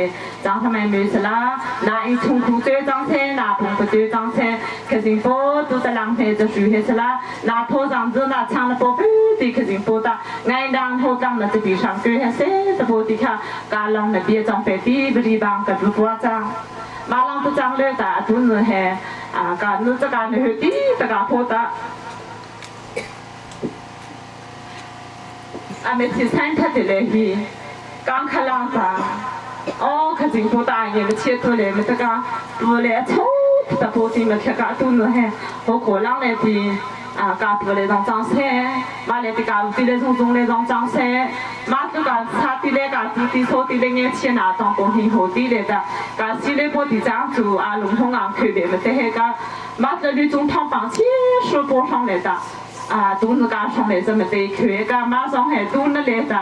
让他们没事啦，那一从出这张车，那碰不这张车，可是波都在浪费这水还是啦，那破张子那唱了波不的可是波的，爱当后当那这边上个还是这波的看，干浪那边张飞的不地方个不过张，马浪不张了的都是还。啊，个你这个你的这个破的，啊，每天三天的来去，刚开两张，哦，可真不大，也没切多来，没这个不来抽，这破的没贴个都是还，我过两来的。啊，家不来上张菜，买来的家务的来从中来上张菜，买这个差的来家煮的炒的来眼前拿当保险好的来的，家西来包的张煮啊，笼统昂口的，没得那个，买这里种汤房切说包上来的，啊，都是家上来这么得口个，马上还都那来的。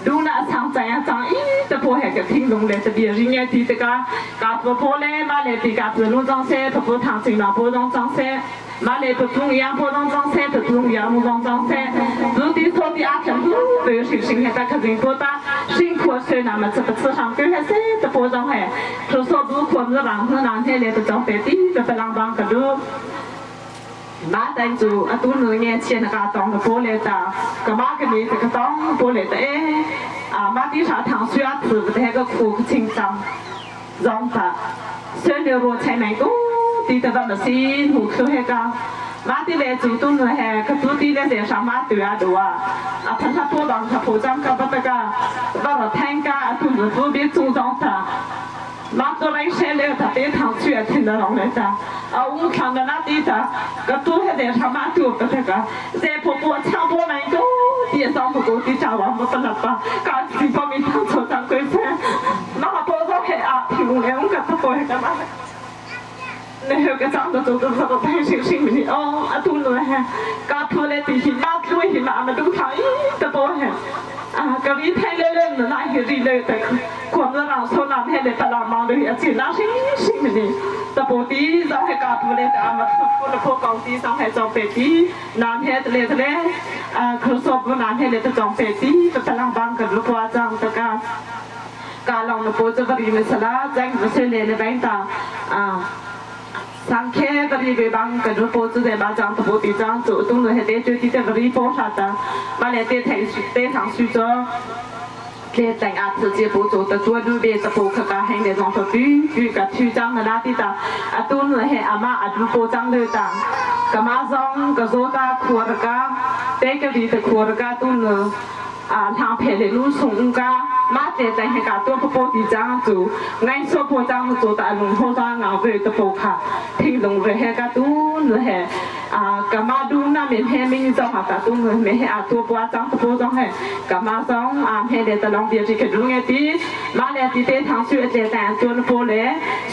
都那上怎样上，咦，这破还个听懂来，这别人眼的这个，家不破来，买来的家不弄张菜，不汤进了不弄张菜。马来不中央不让张三，不中央不让张三，如的说的阿强都都有信心，还在可真多大，辛苦虽那么吃不吃上，够还是这波上还，就说不可能让是让天来的长白的，这不让帮个路。马丹主啊，都是年前那个当个玻璃的，个马个你这个当玻璃的哎，啊马地上糖水啊吃不得个苦个清脏，让他，虽然我才买多。啲得不先，户口系个，马啲来做东系，佢做啲咧就上马对啊度啊，啊他他波当他波张个不得个，不了听个，都是做边做张他，马做来些了，他边堂去也听得拢来的，啊我看到那啲的，个都系在上马对不得个，在婆婆抢波来多，电商不过啲家娃没得了吧，搞几方面当做张规范，那波张系啊，听来我个不过系个嘛。那个长得做的这个太星星的哦，啊，都来哈，搞出来的是马路是马么都看，咦，得多哈，啊，搿里太来了，那些人来的，光是让说那天来不让忙的，也就那星星的，得波的上海搞出来的，阿么出了破高地上海装备的，那天的来的嘞，啊，可说不那天来的装备的，不让帮个路夸张的个，搞让那波这个里面是啦，咱不是来了白打啊。上开个里边帮个路波子在把张波地张走，东路还得就地在个里波啥的，把来得太得上苏州，来等阿直接波走的做路边的波可个很那种说比比个区长的那地的，啊东路还阿妈阿路波张的的，个马上个做大苦的个，得个里的苦的个东路啊，他陪的路送个。Ma te tai he ka to po ti chang chu ngai so po chang chu ta lung ho sa ngau ve to po kha thing lung ve he ka tu nu he a ka ma du na me he ming zong ha ka tu nu me he a tu po chang po zong he ka ma zong a he le ta long bia chi ka du nge ti ma le ti te thang su te ta tuan po le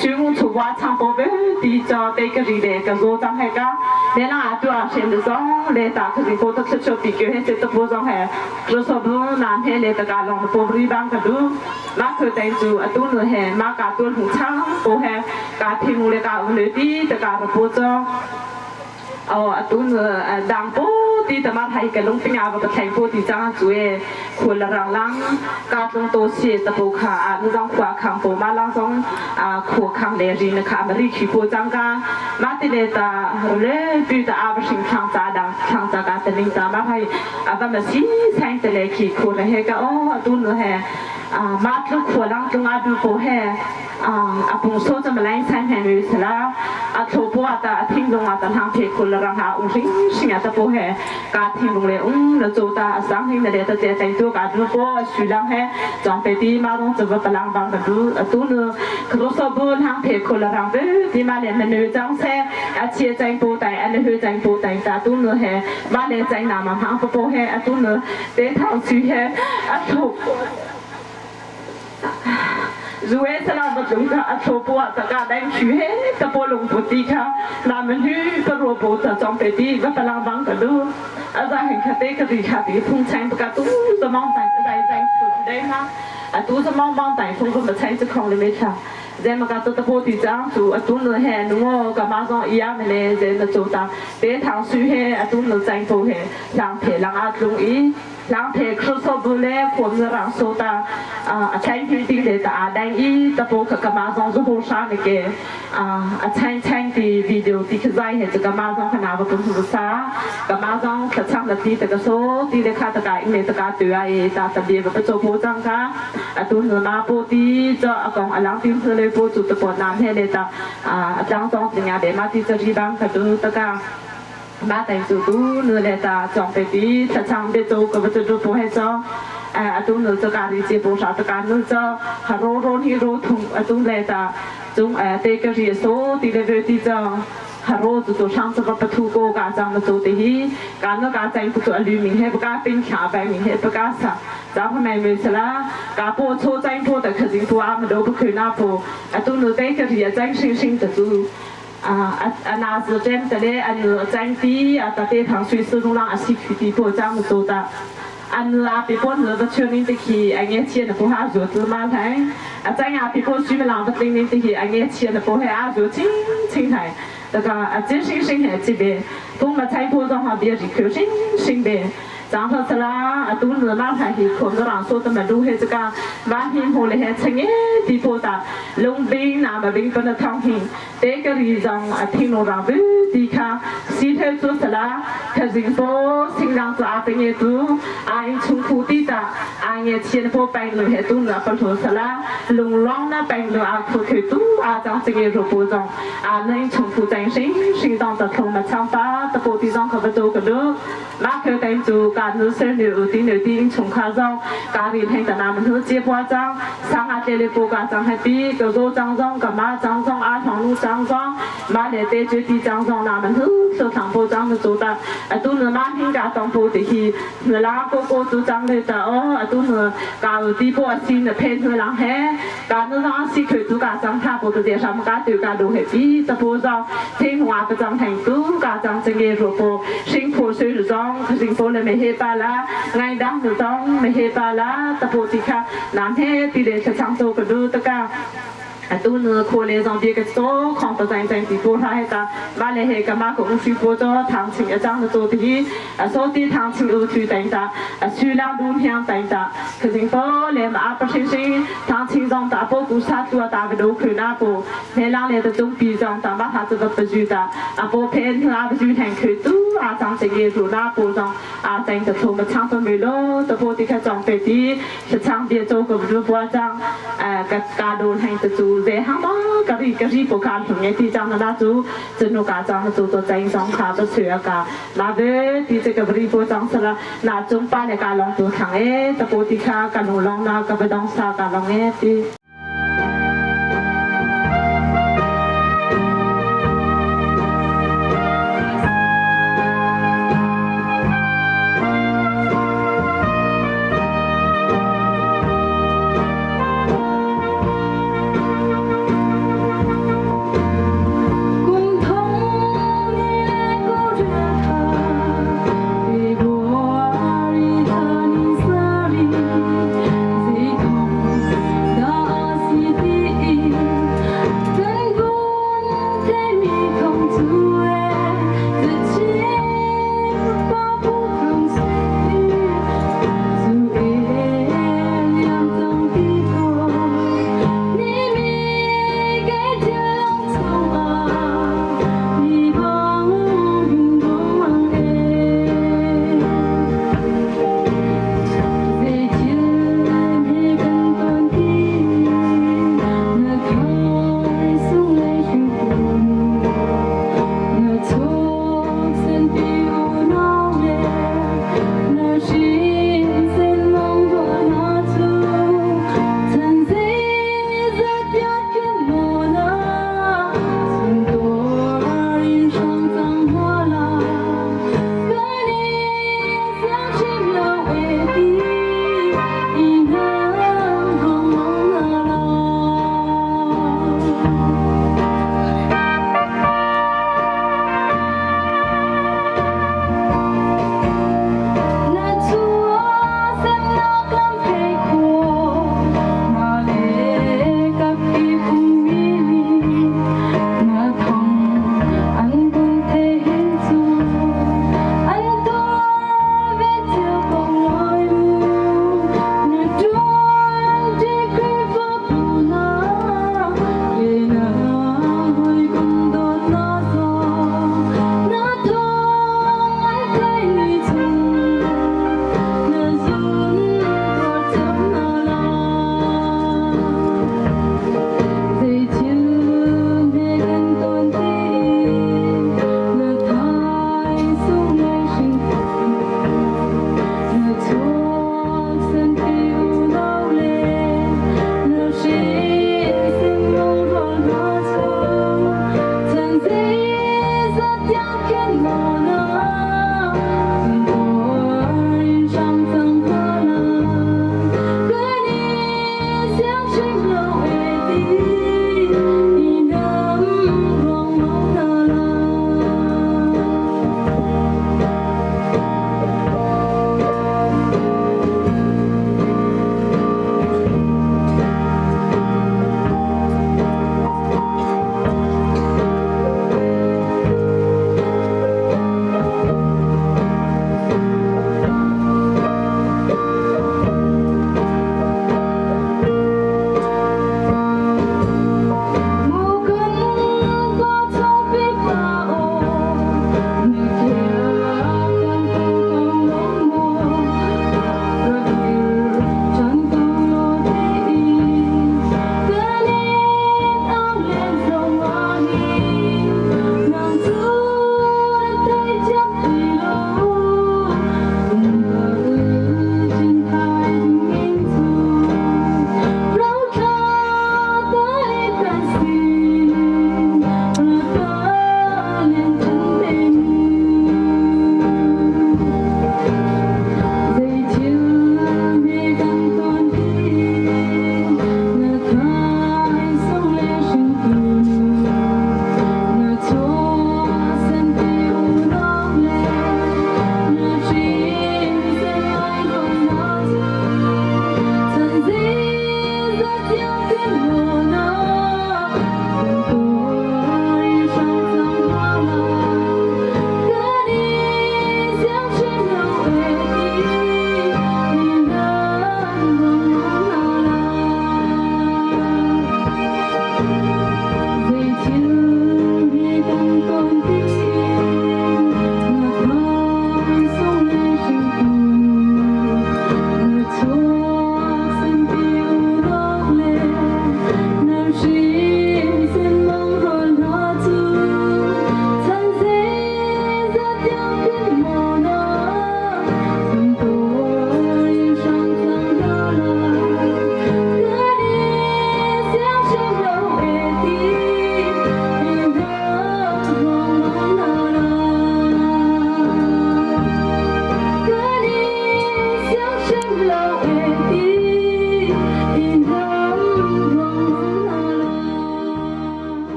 su ngu chu wa chang po ve ti cho te ka ri le ka zo chang he ka le na a tu a shen de zong le ta ka ri po ta chu pi ke he se ta po zong he รสบูนามเฮเลตะกาลองปรีบางกะดูมาคือแตงจูอตูนเฮมากาตัวหูช่างโอเฮกาทิมูเลกาอุเลตีตะการะโปจออ๋ออตูนดังโปตีตะมาไทยกะลงปิงอาบะแทงโปตีจ้าจุเอควรละรังลังกาตงโตเสียตะโปขาอานุจังขวาคังโปมาลังซองอ่าขัวคังเลรีนะคะมารีขีโปจังกามาติเลตาเลปีตาอาบสิงทางจาดังทางจากาตะลิงตามาไทยอาบะมาซีแซงตะเลขีโคละเฮกะอ๋อตูนเฮอ่ามาตลุขัวลังตงอาดูโปเฮอ่าปุงโซจะมาไล่แซงแฮมิสลาอาโทปวตาทิ้งลงอาตะทางเพคุลรังหาอุ้งสิงสิงอาตะโปเฮกาทิ้งลงเลอุ้งละโจตาสังหิงเลตะเจแตงตัวกาดูโปสุลังเฮจองเปตีมาลงจะวะปลังบางกะดูตูนครุสบุญทางเพคุลรังเบตีมาเลมนูจังเซอาเชียจังปูไตอันเฮจังปูไตตาตูนเฮมาเลจังนามาหังปโปเฮอตูนเตทางสุเฮอาโท zuwe sala ba tlung ka a tho po ta ka dang chu he ta po lung pu ti kha na man hu pa ro po ta chong pe ti va pa lang bang ka lu a za hen kha te ka ri kha ti phung chang pa ka tu za mong tai dai dai pu dai ma a tu za mong bang tai phung ko ma chang chu khong le me cha เจมากาตตะโพติจังสูอตุนเฮนุโอกะมาซองอียามเลเจนโจตาเตทางสุเฮอตุนจังโพเฮลังเพลังอาตลุงอีลังเพครุโซบุเลผมรังโซตาอาใช้พิติเลตาแดงอีตะโพกะมาซองซุโฮชาเนเกอาใช้ใช้ตีวิดีโอที่คือใจเฮจะกะมาซองขนาดว่าปุ่นสุสากะมาซองขช่างละตีตะกะโซตีเลขาตะกาอิเมตะกาตัวเอตาตะเบียบปะโจโพจังค่ะอตุนมาโปตีจะอากองอลังติมเลโปจุตะปอน้ำเฮเลตาอาจังซองสิงาเดมาตีจะรีบังกะดูตะกามาแต่งจูดูเนื้อเลตาจองไปตีถ้าช่างเบโจก็จะดูโปให้จออาตุนจะการีเจโปชาตะการนุจะฮาโรโรนิโรทุงอาตุนเลตาจงเตกรีโซตีเลเวตีจอฮาโรจุตัวช่างจะก็ประตูโกกาจังมาจูตีฮีการนกาจังตัวอลูมินเฮปกาเป็นขาไปมินเฮปกาสะจ้าพ่อแม่เมสละกาโปโชจังโปแต่คือจิงตัวอามาดูปคือหน้าโปอาตุนเตกรีจังชิงชิงจะจู啊啊那是真的嘞，啊是真的啊，大家糖水始终让阿西去的不讲做的。安拉比波是不确定的去，安个钱的不哈做芝麻菜，啊在阿比波水么浪不定的去，安个钱的不哈阿做清清菜，那个啊真心心系这边，不嘛菜铺上哈别是口心心的。长头是啦，啊都是马太去，可能让说的么路黑这个，万天后来还成个地坡大，龙兵那么兵不能躺平，这个里上啊听路上不地卡，西头做是啦，可人多，新让做阿兵也多，阿因从苦地的，阿也钱破白路还多呢，不说是啦，龙浪那白路阿苦去多，阿张这个肉不中，阿能从苦真心，心当的从么长发，的玻璃上可不做个路，马克等做การรู้เส้นหรือตีหรือตีชงคาจองการีแทงแต่นามันทุเจี๊ยบว่าจังสังอาเจเลปูกาจังแฮปปี้กะโซจังจองกะมาจังจองอาทองลูจังจองมาเลเตจตีจังจองนามันทุโซทางโปจังโจตาอตุเนมาหิงกาตองโปติฮีเนลาโกโกจูจังเลตาอ๋ออตุเนกาตีโปซีนเพนเนลังแฮกาเนลังซีคือจูกาจังทาโปตเจชามกาติกาดูเฮปี้ตะโปจองเทงหัวปจังแทงตูกาจังจังเกโรโปชิงโพซื้อจองชิงโปเลเมเฮปาลาไงดังต้องเมเฮปาลาตะโปติค่ะน้ำเฮติเลชะชังโตกะดูตะกาตูนโคเล上别个做看到真真地波他那个，马来那个马公司过做唐琴一张的做的，啊，说的唐琴有去等的，啊，数量都听等的，可是波来嘛不星星，唐琴上大波古沙做大个都看那波，那两来的总比上大马他这个不住的，啊，波偏啊不住听看都啊张这个做那波上啊真的从么唱不没咯，这波的个装备的，是唱别做个不波张，哎，个家都听得住。ze hang ba ka ri ka ri po ka hlung e ti chang na chu chunu ka chang chu to chang song kha to chue ka na ve ti che ka ri po chang sala na chung pa le ka long tu thang e ta po ti kha ka nu long na ka ba dong sa ka long e ti. Kum thong ni le ko ria February thla ni sari zei thong dah.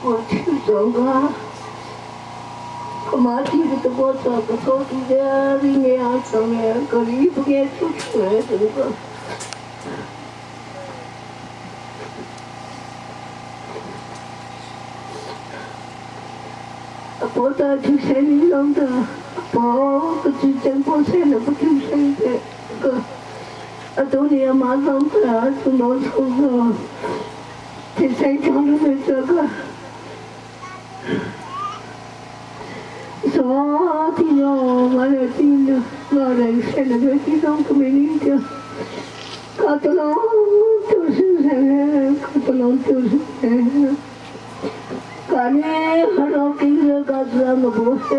我去走啊，我妈提的我这个手机的里面啊，上面个里不给出去这个。我在去山里上的，我不去见过山的，不去山的个，啊，都你马上的，从农村的，去山上的这个，什么地方我来听的，我来山的这地方可没人的，搞得拢就是山，搞得拢就是山。干呢，还老跟着干什么不是？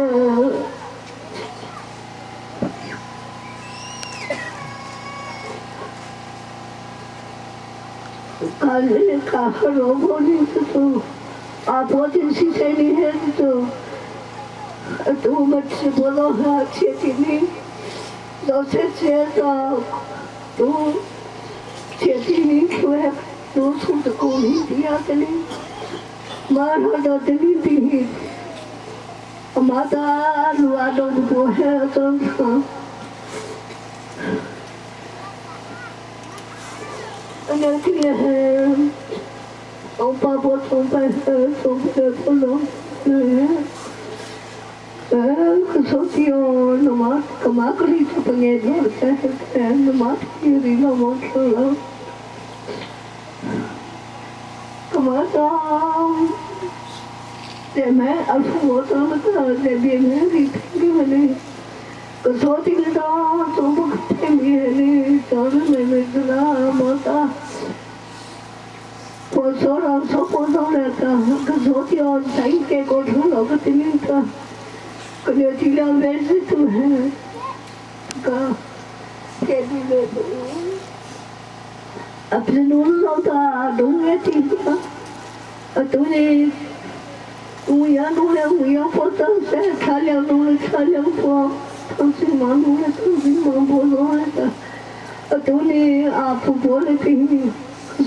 干呢，干还老婆的这种，阿婆的是谁的孩子？都没吃过老哈，切的呢，老切切的，都切的呢，出来都从这沟里底下的呢。马上到这里的，马达路啊都不还正常。那天我爸爸从白从白不能，可手机哦，那么干嘛可以这么严重？那么有点那么错了。干嘛着？在买二十五怎么个在别人里听个呢？可说这个当总不听别的，找的妹妹子啦，么的。我说了说不上来的，可说掉谁给过出了个听的，可了这两辈子都还个给你的都。啊，不是侬老大，侬也听个，啊，都呢，我也弄了，我也不挣钱，他俩弄了，他俩不，当时忙弄了，当时忙不弄了的，啊，都呢，啊，婆婆的听，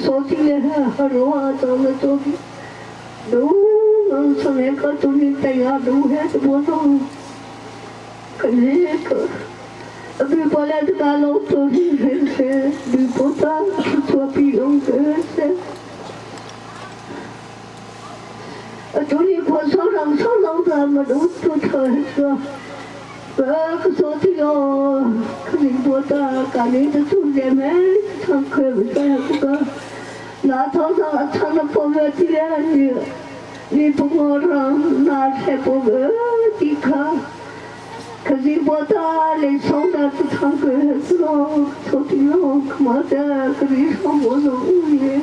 说起来还罗啊，怎么做的，都从那个都呢，在家都还是不弄，可是个。अभी बोला तो कालो तो से विपोता स्वपी से 处理破手上手上的么都都特说，可说这个肯定多的，家里的中间没唱可不这个，那头上唱的不没的你，你不我让那才不没的可。可是我大来送的是唱歌是咯，说的咯，可嘛的，可是说我是无言，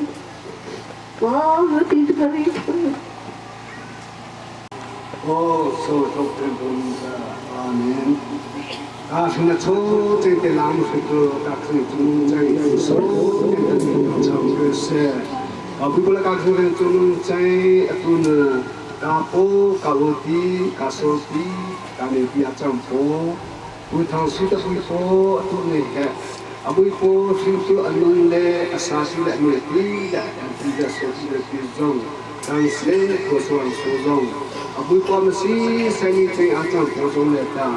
我我的这个里头。哦，说都听不懂阿弥。啊，现在初这个南非的大可中在说的唱歌是，啊，不过那个中在都呢，嘎波嘎罗蒂嘎索蒂。การเรียนจำโพบุญทางสุดบุญโพตุเนเหอบุญโพสิ่งตัวอันนึงเลอาสาสิเลนุตีเลอันตีเลโซติเลติจงตังเสโคสวังโซจงอบุญโพมสีเสนิเจอาจารย์โพจงเลตา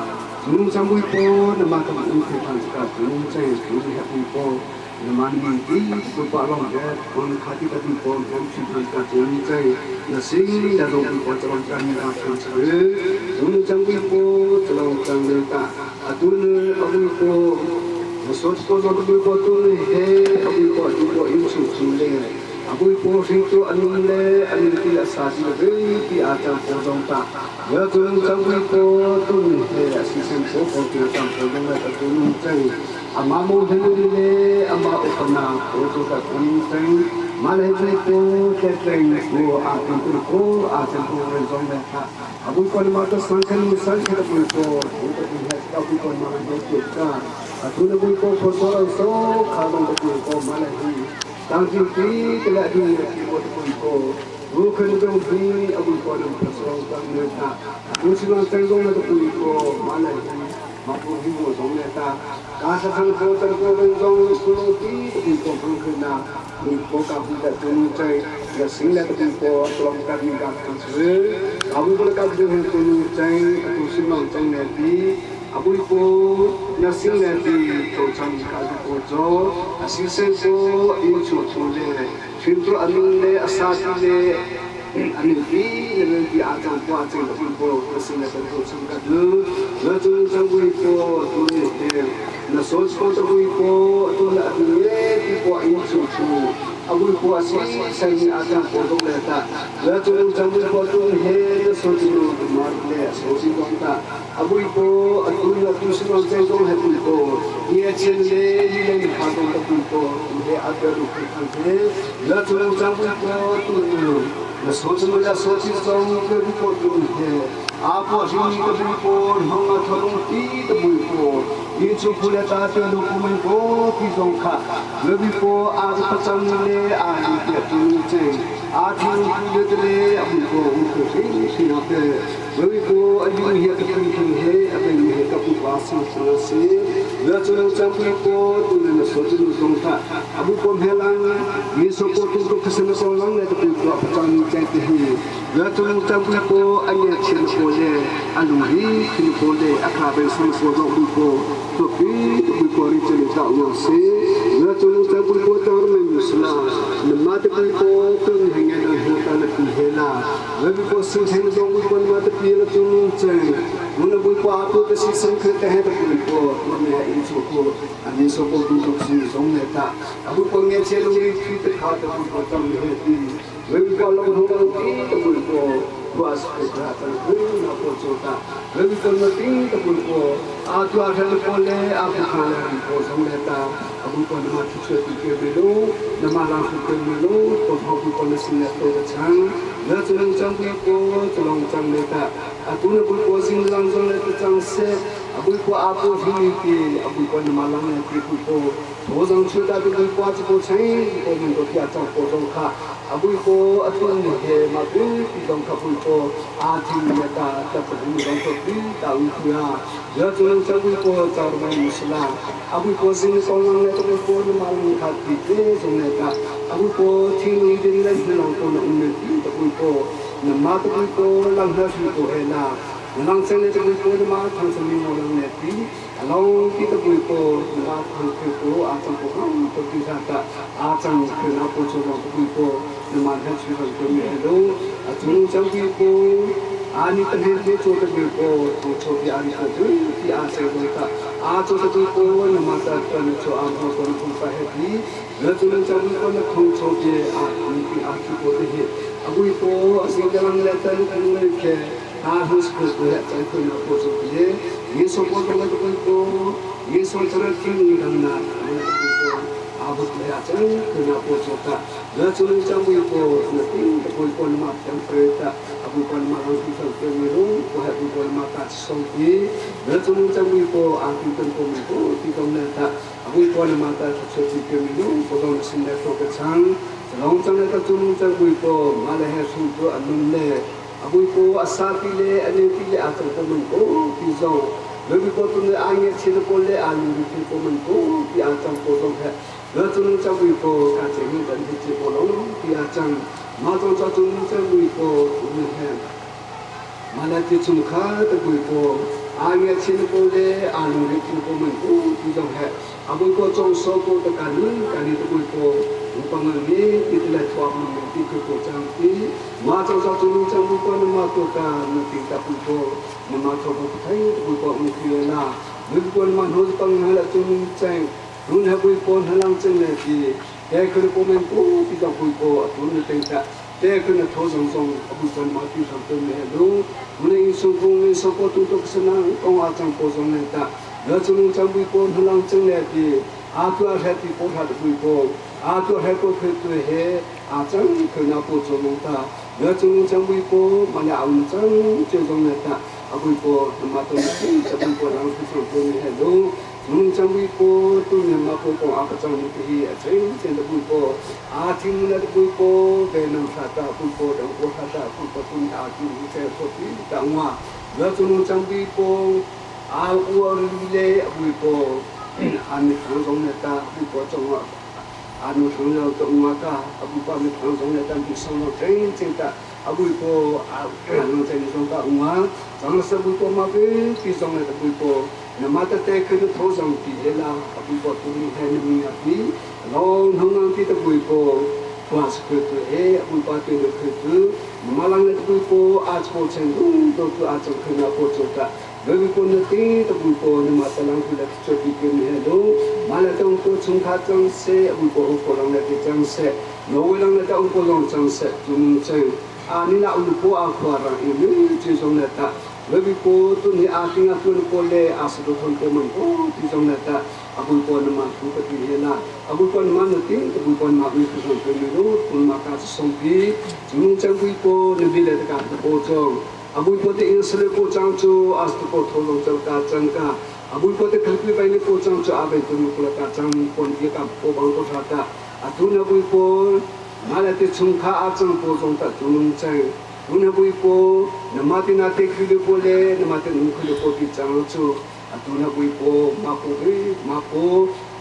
จุนจำบุญโพนมาตะบุญเทพันสกาจุนเจจุนเหบุญโพนมันมีตีบุญปะลองเดคนขาติตะบุญโพนำสิพันสกาจุนเจนสิละลงบุญโพจงจันทร์ชันเสจุนจำบุญโพจงจันเลตาอตุนอบุญโพสดโตจงบุญโพตุนเฮอบุญโพจุโพอิสุจุเลอบุญโพสิงตัวอนุเลอนุติอาสาสิเวติอาจารย์โพจงตาเยจุนจำบุญโพตุนเฮอสิเซนโพโพจุจำโพจงเลตุนเจอามาโมเฮนุเลอามาอุปนาโพจุตะคุนเซงมาเลเจโกเจเจงโกอาตันตุโกอาจันตุเรจงเลตาอบุญคนมาตัวสังฆนุสังฆบุญโพอุปติเหตุอบุญคนมาโดยจุดกาอทุนบุญโพโพโซโซขาดงบุญโพมาเลฮีตั้งจิตที่กระดูที่บุญโพบุคคลจงที่อบุญคนพระสงฆ์ตั้งเนตาบุญสิลังเจงจงเลตุบุญโพมาเลฮีมาบุญหิวจงเลตากาสะสังโฆตังโกเวนจงสุโลติบุญโพพังคืนา Bu ka bu ta tu chai ya sing le tu ko tlong ka ni ka thang chu abu ko ka bu he tu chai tu sim long chang le ti abu ko na sing le ti to chang ka bu ko jo asing se ko in chu chu le thin tu anu le asa ti le anu ti le ti a chang ko a chang bu ko na sing le to chang ka du na chu chang bu ko tu ni he na so ko to bu ko tu na anu le ti ko in chu chu abu ko asi sai ni a chang ko dong le ta la chu chang bu ko tu he na so chu ma le so chi dong ta abu ko atu na tu sin long chang dong he bu ko ye chen le li le kha dong ta bu ko he a ta ru khan he la chu chang bu ko tu na so chu la so chi song ke bu ko tu he a po ri ko bu ko hong a tholong ti ta bu ko yin chu phu le ta te lu ku min ko ti song kha le bi ko a pa chang le a ni te tu che a thi ku le te le a bu ko u ko si si na te le bi ko a yu he ka phu phu he a be he ka pu pa si si si le chu chang pu ko tu le na so chu song kha a bu ko he lang ni so ko tu ko khasen ko lang le te pu ko pa chang che te hi le chu chang pu ko a ye chin ko le a lu hi thin ko le a kha be sang so do bu ko to pi bu ko ri che le ta yo se le chu chang pu ko ta me musla ne ma te pu ko tu ni he ngai na ta na pi he la le bu ko sing sing dong bu ko ma te pi le chu chang mun bu ko a tu te si sang khe te he te pu ko tu ne in chu ko a ni so ko tu to si song ne ta a bu ko nge che lu ri thi te kha te bu ko chang he ti le bu ko lo ho lo ti te bu ko was ko ta ta ku na ko cho ta le bu ko na ti te bu ko a tu a than ko le a bu kha le ko song le ta a bu ko na ma chu che ti ke be lo na ma lang ku ke me lo ko ho bu ko na sin le to chang le chu lang chang bu ko chu long chang le ta a tu na bu ko sin lang chang le te chang se a bu ko a bu hi ti a bu ko na ma lang le ti bu ko 头上出大的瓜子不成，我们都家长活动卡，阿不过阿村的嘛不比东卡不过，阿听的大大不如东卡比大乌去啊，要做人家不过找嘛不是啦，阿不过是你讲人来都不过你马路卡比这种来的，阿不过听你的来是人讲的我们比都不过，那嘛都不过让他去过来啦，让生的都不过嘛他是没有人来比。long ti ta bui ko na thang ke ko a chang ko hang to ti sa ta a chang ke na po chu ko bui ko na ma ha chu ko me lo a chu chang bi ko a ni ta he ke chu ta bui ko to chu bi a ni ko tu ti a se ko ta a chu ta bui ko na ma ta ta na chu a mo ko na thong sa he bi na chu chang bi ko na thong chu bi a ni ti a chu ko te he a bui ko a sing ka lang le ta ni le ke a hu su ko ya chai ko na po chu bi ye so ko to ko ko ye so chara ti ni dang na ko a bu ya chang ko na po chu ta na chu chang bu ko na ti ko ko na ma chang pre ta a bu ko na ma ro ti sa ko ni ro ko ha bu ko na ma ta so ti na chu chang bu ko a ti tan ko mi ko ti dong na ta a bu ko na ma ta chu ti ke mi ro ko dong na sin na ko ka chang long chang na ta chu chang bu ko ma le he su to anun le a bu ko a sa ti le a ne ti le a chang ko mun ko ti zo le bu ko tu ne a nge chi ko le a lu ti ko mun ko ti a chang ko dong he le chu chang bu ko ka che ni dan ti chi ko long ti a chang ma chong cha chu chang bu ko tu ne he ma la ti chung kha ta bu ko a nge chi ko le a lu ti ko mun ko ti dong he a bu ko chong so ko ta ka nu ka ni ta bu ko u pa nga ni ti ti le thwa mun ti ko ko chang ti ma chong cha chu chang bu ko na ma to ka na ti ta bu ko na ma tho ko thai bu ko u ki la bu ko ma no pang na la chu chang run ha bu ko na lang chang le ti te ko ko men ko ti ta bu ko tu ni te ta te ko na tho song song bu ko ma ti sang te me lu mu ne so ko ni so ko tu to sa na ko a chang ko song le ta la chu chang bu ko na lang chang le ti a tu a he ti ko tha bu ko a tu he ko khe tu he a chang ko na po chu mong ta la chu chang bu ko ma ya un chang che song le ta a bu ko ma to ni ta bu ko lang su so ko ni he lu nung chang bu ko tu ne ma ko ko a ka chang ni ti a chen chen ta bu ko a thi mu na bu ko ve nang sa ta bu ko dang ko sa ta bu ko tu ni a ti ni che so ti ta ngwa la chu nung chang bu ko a u a ri le a bu ko a ni thang song ne ta bu ko chong a Anu thang lo to nga ka abu pa mi thang zong le tam pi song lo chen chen ta abu po a no chen zong ka unga chang sa bu po ma pe pi zong le bu po na ma ta te khu tho zong pi he la abu po tu ni he ni mi pi long hong nang ti ta bu po wa su khu tu he abu pa tu le khu tu ma lang le bu po a cho chen du to tu a chong khu na po cho ta လွယ်ကူနတိတပူပေါ်နမတလန်ခုလက်ချတိကိမဟေဒိုမာလတုံကိုချုံခါချံဆေအဘူပေါ်ကိုလောင်လက်ချံဆေနောဝလန်လက်တုံကိုလောင်ချံဆေจุนเชงอานินาอุปอาควาระอิมิจิซงเลตะเวบิโกตุนิอาติงาตุนโกเลอาสดุทนโกมันโอติซงเลตะอบุปอนมาทุปติเฮลาอบุปอนมานุติอบุปอนมาวิคุซงเปมิโรตุนมากาสงพีจุนเชงบุโปนบิเลตกาโปจง abui po te in sele po chang chu as tu po tholong chal ka chang ka abui po te khalpi bai ne po chang chu abe tu mu kula ka chang pon ye ka po bang to tha ta atu na bui po ma la te chung kha a chang po jong ta chung chang tu na bui po na ma ti na te khu le po le na ma te nu khu le po ti chang chu atu na bui po ma po be ma po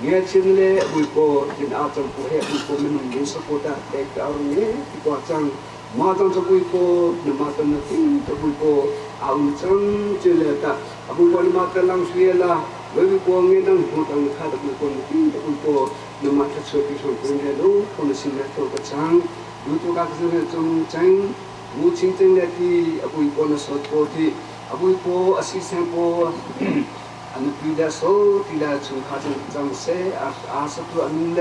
nge chin le bui po tin a chang po he bui po men nung sa po ta te ka ru nge ti ko chang 马当这贵婆，那马当那丁这贵婆，阿乌张这来的，阿不管马当啷学啦，我不管俺当不当看的不管丁这贵婆，那马他车比上贵来喽，可能现在做个张，有多个是那种张，无亲真来的，阿不管那说多的，阿不管阿西山婆。อันปีละโซทีละชุนขาจังจังเซอาอาสตุอันเล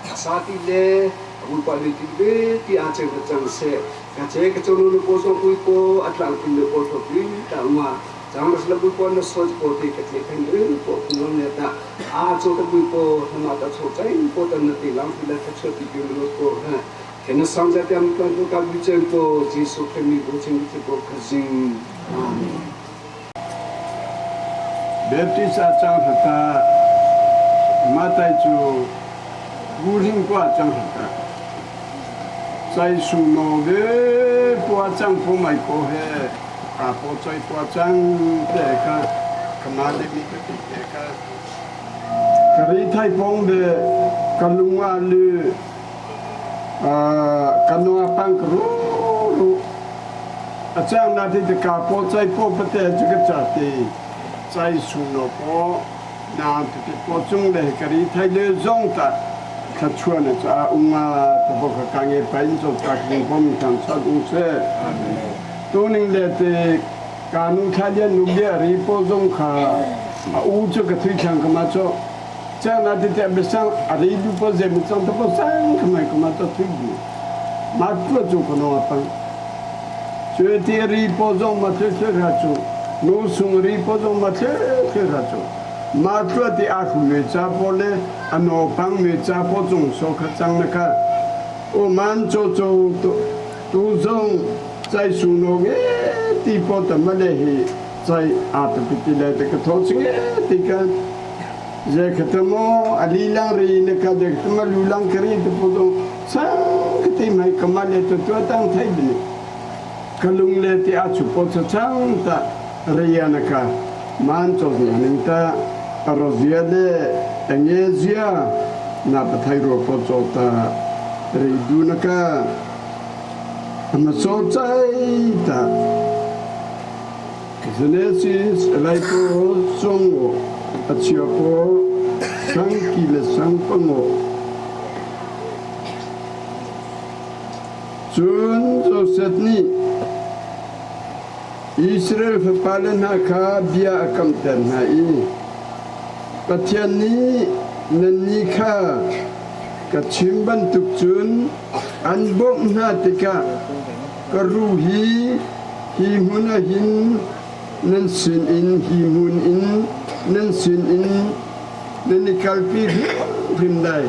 อาสาติเล อุปาลิติเบติอาเจกจังเสกะเจกจนุนโปสงอุโปอัตลังตินโปโทปิตามาจังสลบุปนโสจโปติกะเจคันเรโปทุนเนตาอาโจตบุโปธรรมตาโชใจโปตันติลังติละทัชติปิโนโปฮะเทนสังจะเตมตันตุกาวิเจนโปจิสุเคมีบุจิงจิโปขจิงอาเมน Baptist a cang hata Matai cu Guling kwa cang hata 在树诺的波张不买过嘿，啊波在波张这个，干嘛的咪个这个，กรีไทยปองเดกะลุงอาลืออ่ากะนัวปังกรูรูอาจารย์นาทีตะกาปอใจปอปะเตจุกจัดตีใจสุนปอนาติปอจุงเลกรีไทยเลจงตะ 他出来这阿翁啊，他不可讲个白做家庭方面上出公司，多年来的家奴他家奴家里包中卡，啊，乌这个推墙干嘛做？这样那的在不上，阿里都不在不上，都不上，干嘛干嘛做推的？马做做可能帮，绝对里包中嘛推推下做，农村里包中嘛推推下做。 มาตัวที่อาหุเมจาโปเลอนโนปังเมจาโปจงโสขจังนะคะโอมันโจโจตุตุจงใจสุโนเกติปตมะเลหิใจอาตปิติเลตกทอจิเกติกันเจคตโมอลีลังรีนกะเจคตมลุลังครีตปุตสังกติไม่กมาเลตตัวตั้งไทยบิกลุงเลติอาชุปตจังตะเรียนกะมันโจนิงตา Roziele Engezia na pathairo pochota Reidunaka Amasochai ta Genesis Laipo Songo Achiapo Sangkile Sangpango Cun Joseph nih Israel fapale hna kha bia a kamter hna i Pathian nih nannih kha ka chim bantuk cun an bawmh hna tikah ka ruh hi hi hmun ah hin nan sinin hi hmun in nan sinin nan i kalpi hrimhrim lai,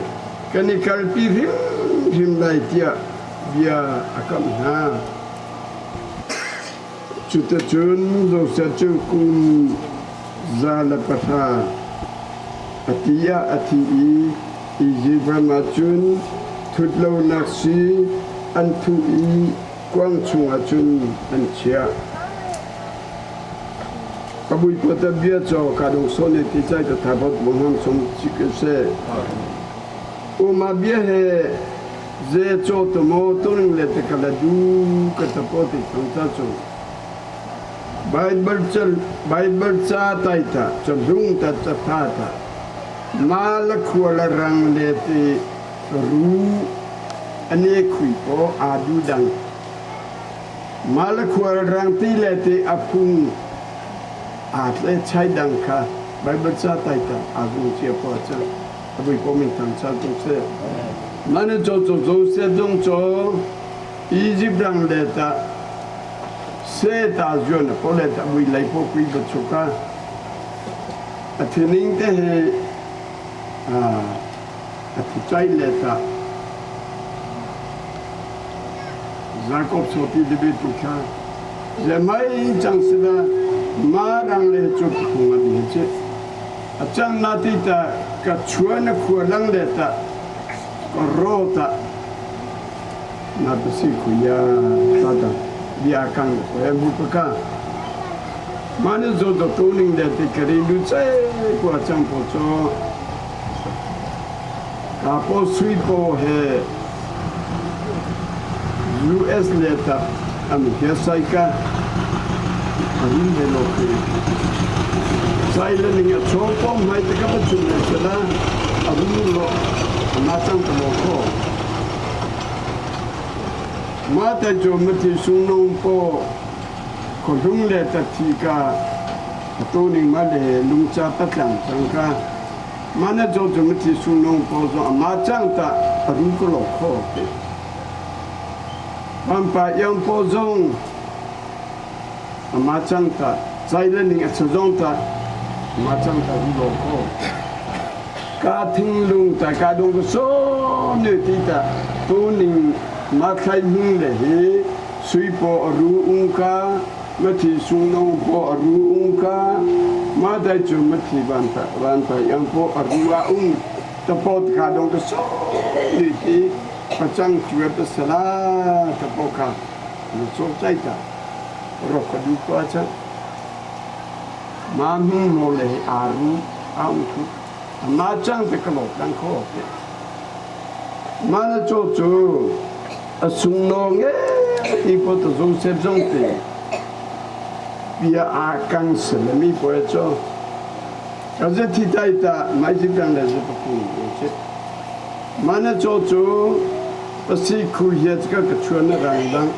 kan i kalpi hrimhrim lai tiah bia a kamh hna. Cuticun Josef cu kum 110 a ti ah a thi i Izipt ram ah cun ṭhut lonak sii an thuh i kuang chungah cun an chiah. Ka buipawt bia caw ka dong sawn i ti cai ka tha bot bu hang sung chik se. Uma bia he ze cho to mo tuning le te kala du ka ta po ti thang cha chu Bible chal Bible cha tai ta cha lung ta cha tha ta ma la khua la rang le ti ru ane khui po a du dang ma la khua la rang ti le ti a phung a tle chai dang kha Bible cha tai ta a gu chia po cha abui po min thang cha tu se mane cho cho Joseph dong cho Egypt rang le ta se ta zon po le ta bui lai po kui ba chuka a thining te he a thi chai le ta Jacob so ti de tu kha je mai chang se da ma rang le chu phung a bi che a chang na ti ta ka chuan khua lang le ta ko ro ta na ta si khu ya ta ta bia kang ko ya bu pa ka ma ne zo do to ning de ti kari lu che ko chang po cho ka po sui po he US le ta am he sai ka arin he lo ke sai le ning a cho pom mai te ka pa chu le sala aru lo ma chang ta lo ko ma ta jo ma ti sung nong po ko lung le ta thi ka to ning ma le lung cha patlang chang ka ma na jo jo ma ti sung nong po zo ma chang ta aru ko lo kho ke Pampa yang po zong ama chang ta chai le ning a zong ta ma chang ta ru lo ko ka thing lung ta ka dong ko so ne ti ta tu ning ma thlai hung le hi sui po ru ung ka ma thi sung nong po ru ung ka ma dai chu ma thi ban ta ban ta yang po ru a ung ta po ka dong ko so ne ti pacang chue pa sala ta po ka na so chai ta ro ka du pa cha ma mi mo le a ru a u thu ma chang te ka lo dang kho pe ma na cho chu a sung no nge ti po to zo sep zong te bia a kang se le mi po cho ka ze thi tai ta mai ji dang le ze pa ku che Mana cho cu pasi khu hiat ka ka chuan na rang dang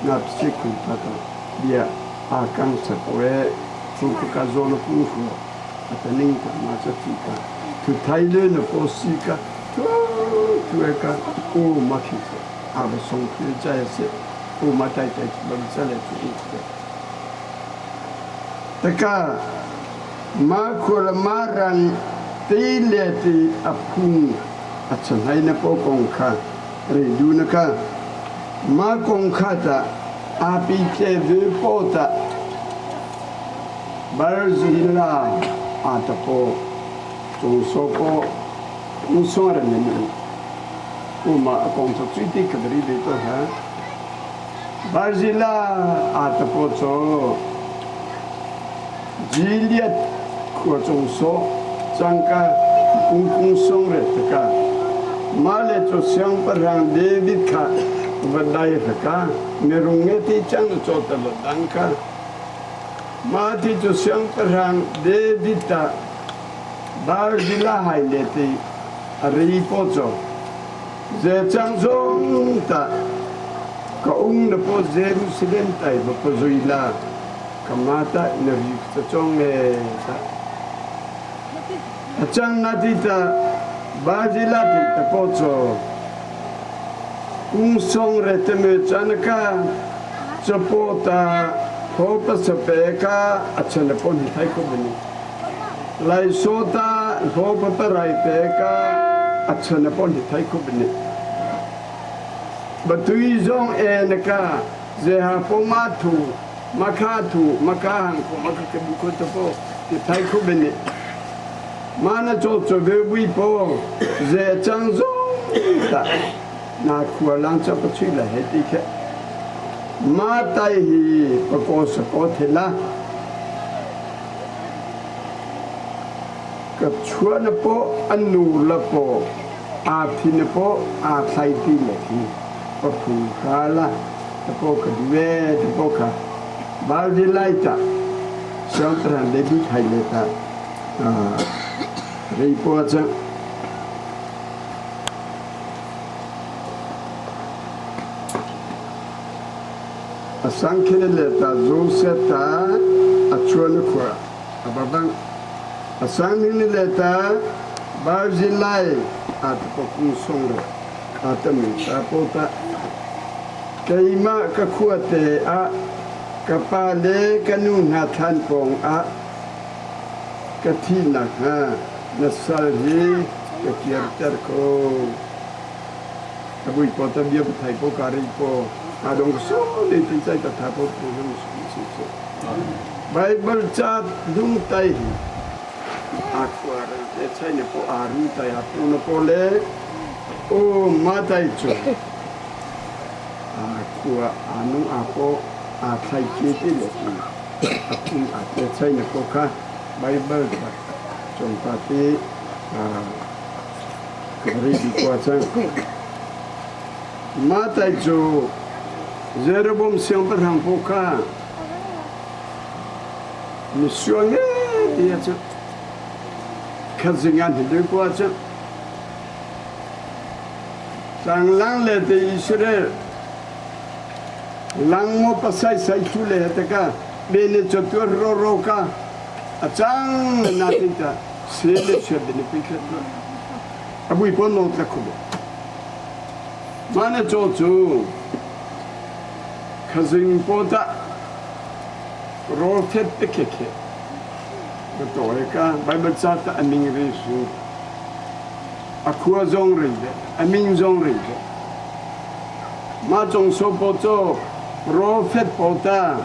na pasi khu ta ka bia a kang sa koe chu ka ka zo na pu hu a ta ning ka ma cha ti ka thu thai le na po si ka thu thu e ka o ma khi se a ba song khu cha se o ma tai tai ba cha le chu u te ta ka Ma khua le ma rang ti le ti a phung a chanhai na po kong kha re du na kha ma kong kha ta a pi tle ve po ta barzila a ta po chung so po ung so ra ne ne u ma a kong cho chui ti ka ri de to ha barzila a ta po cho Gilead khua cung sawh cangka kungkung song re taka mah le cu siangpahrang David kha va dai haka mirung nge ti cang caw ta lo dang kha mah ti cu siangpahrang David ta Barzillai le ti a ri po caw ze cang zong ta ka ung na po Jerusalem tai va pazui la Kamata na ri ta chong e ta. A chang na ti ta bajila ti ta po cho. Kung song re te me chan ka chapo ta ho pa sa pe ka a chan po ni thai ko bini. Lai so ta ho pa pa rai pe ka a chan po ni thai ko bini. Batui zong e na ka zeha po ma thu makha thu makha hang ko makha ke bu ko to po ti thai khu bene mana cho cho ve bui po ze chang zo ta na khua lang cha pa chui la he ti khe ma tai hi pa ko sa ko the la ka chuan po anu la po A thi na po a thlai ti le khi pa phu kha la ta po ka duwe ta po kha Barzillai ta siangpahrang David hai le ta rei po cang. A sangkhine le ta Joseph ta a chuan khua a va bang. A sangning le ta Barzillai a ta song le a ta mi ta po ta. Keimah ka khua te ah ka pa le ka nu hna thlan pawng ah ka thih nakhnga na sal hi ka kirter ko. A bui po ta bia thai po ka ri po a dong so le ti chai ta tha po pu hum si si. Bible cha dung tai hi a khua ra te chai ne po a ru tai a pu na po le o ma tai chu a khua a nung a po a thai ke ti le ti a phung a te chai ne po kha Bible cha chong ta ti a Matai cu Jeroboam siangpahrang paoh kha misual nge ti a cu khat zing ah hni kua cu tlanglang le te Israel langmo pasai sai thu le hetaka bene chotur ro ro ka achang na tin ta se le che bene pi khat abui pon no tla khu mana cho chu khazing po ta ro thet te khe khe ka to e ka Bible cha ta aming ri su a khua zong ri le aming zong ri le ma chong so po cho ro fet po ta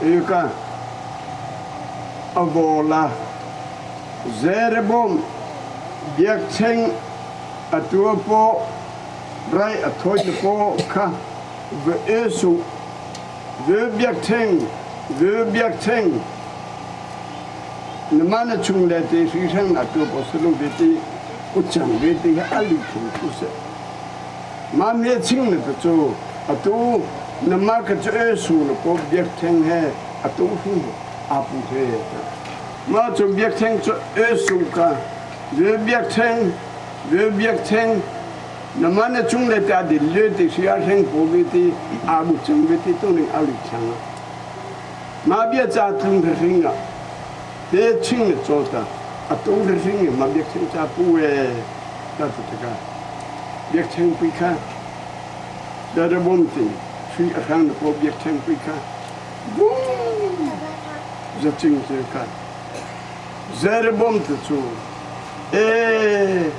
e ka avola Jeroboam biakṭheng a tua paw rai a thawi paw kha va e suh. Ve biakṭheng, ve biakṭheng na mah na chung le te hri hrang na tua paw sulu ve ti kuchang ve ti ha ali thing thu se. Ma me ching na ta cu atu na ma ka cu e su na paw biakṭheng he atu hu apu he ta. Mah cu biakṭheng cu Jesuh kha biakṭheng, biakṭheng, na mah na chung le ta din le ti hri a hleng po ve ti aa bu cang ve ti tu ning a ri chang ah. Mah bia ca tlung hring ah te ching na caw ta a tung hring in ma biakṭheng ca pu e ta tu taka biakṭheng pui kha da bom ti hri a hrang na po biakṭheng pui kha Zacing cu ka Jeroboam te cu ee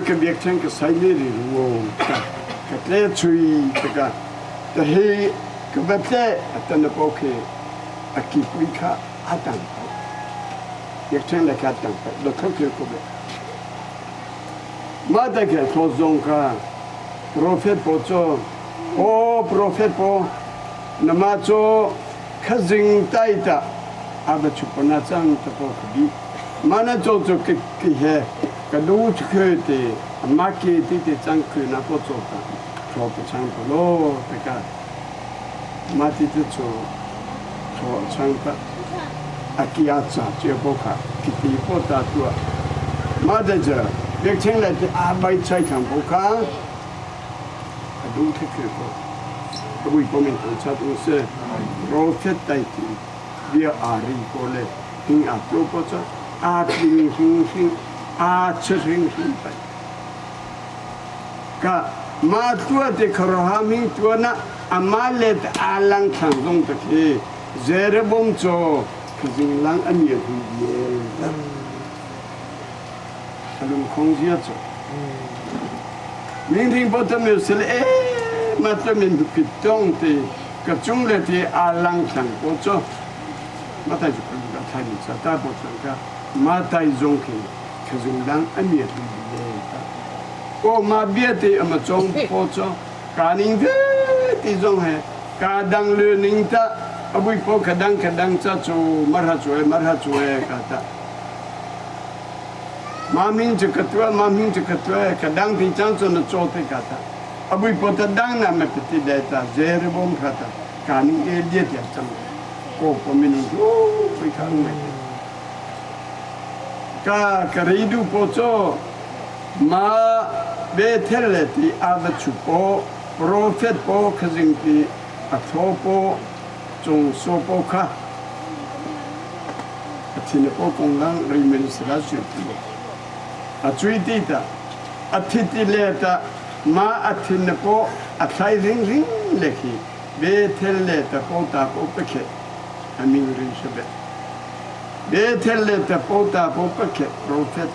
ka biakṭheng ka sai le ri ruo ka ka tle chui taka ta hi ka va tle atan po khe a ki pui kha a tang pa biakṭheng le kha tang pa lo kho ke ko be ma ta ke tho zong kha prophet po cho o prophet po Nama cu khazing taita a va chupana cang ta ko ka bi. Mana cho cu ki ki he ka du chukhe te ma ke ti te chang khu na po cho ta tho pa chang pa lo ta ka ma ti te cho tho chang pa a kia cha che po kha ki ti po ta tua ma de je dek cheng le te a bai chai thang po kha a du the ke ko Abui komen thang chat u se profet tai ti bia a ri ko le hing a tlo ko cha a tling hing hing a che hing hing tai ka ma tua te kharo mi tua na ama let a lang thang zong ta khi Jeroboam cho khazing lang ami hu ye alung khong zia cho Ning ding bo tam sel e ma ta min ki tong te ka chung le te a lang thang ko cho ma tai ju ka thai ni cha ta bo chang ka ma tai zong khi ka zung dang a mi tu le ta o ma bia te ama chong po cho ka ning ve ti zong he ka dang le ning ta abui po ka dang ka dang cha chu mar ha chu e mar ha chu e ka ta. Ma ming cu ka tuah, ma ming cu ka tuah, ka dang ti cang cu na caw te ka ta. Abui po ta dang na ma piti dai ta Jeroboam kha ta ka ning e lia tia cang. Ko po minung cu pui kha ngai. Ka ka ridu po cho ma Bethel le ti a va chu po profet po khazing ti a tho po cung so po kha a thin a po kong lang rimen sila su ti a cui ti ta a thi ti le ta ma a thin na po a thlai ring ring le khi Bethel le ta po ta po pakhe a ming rin shabe Bethel le ta po ta po pakhe prophet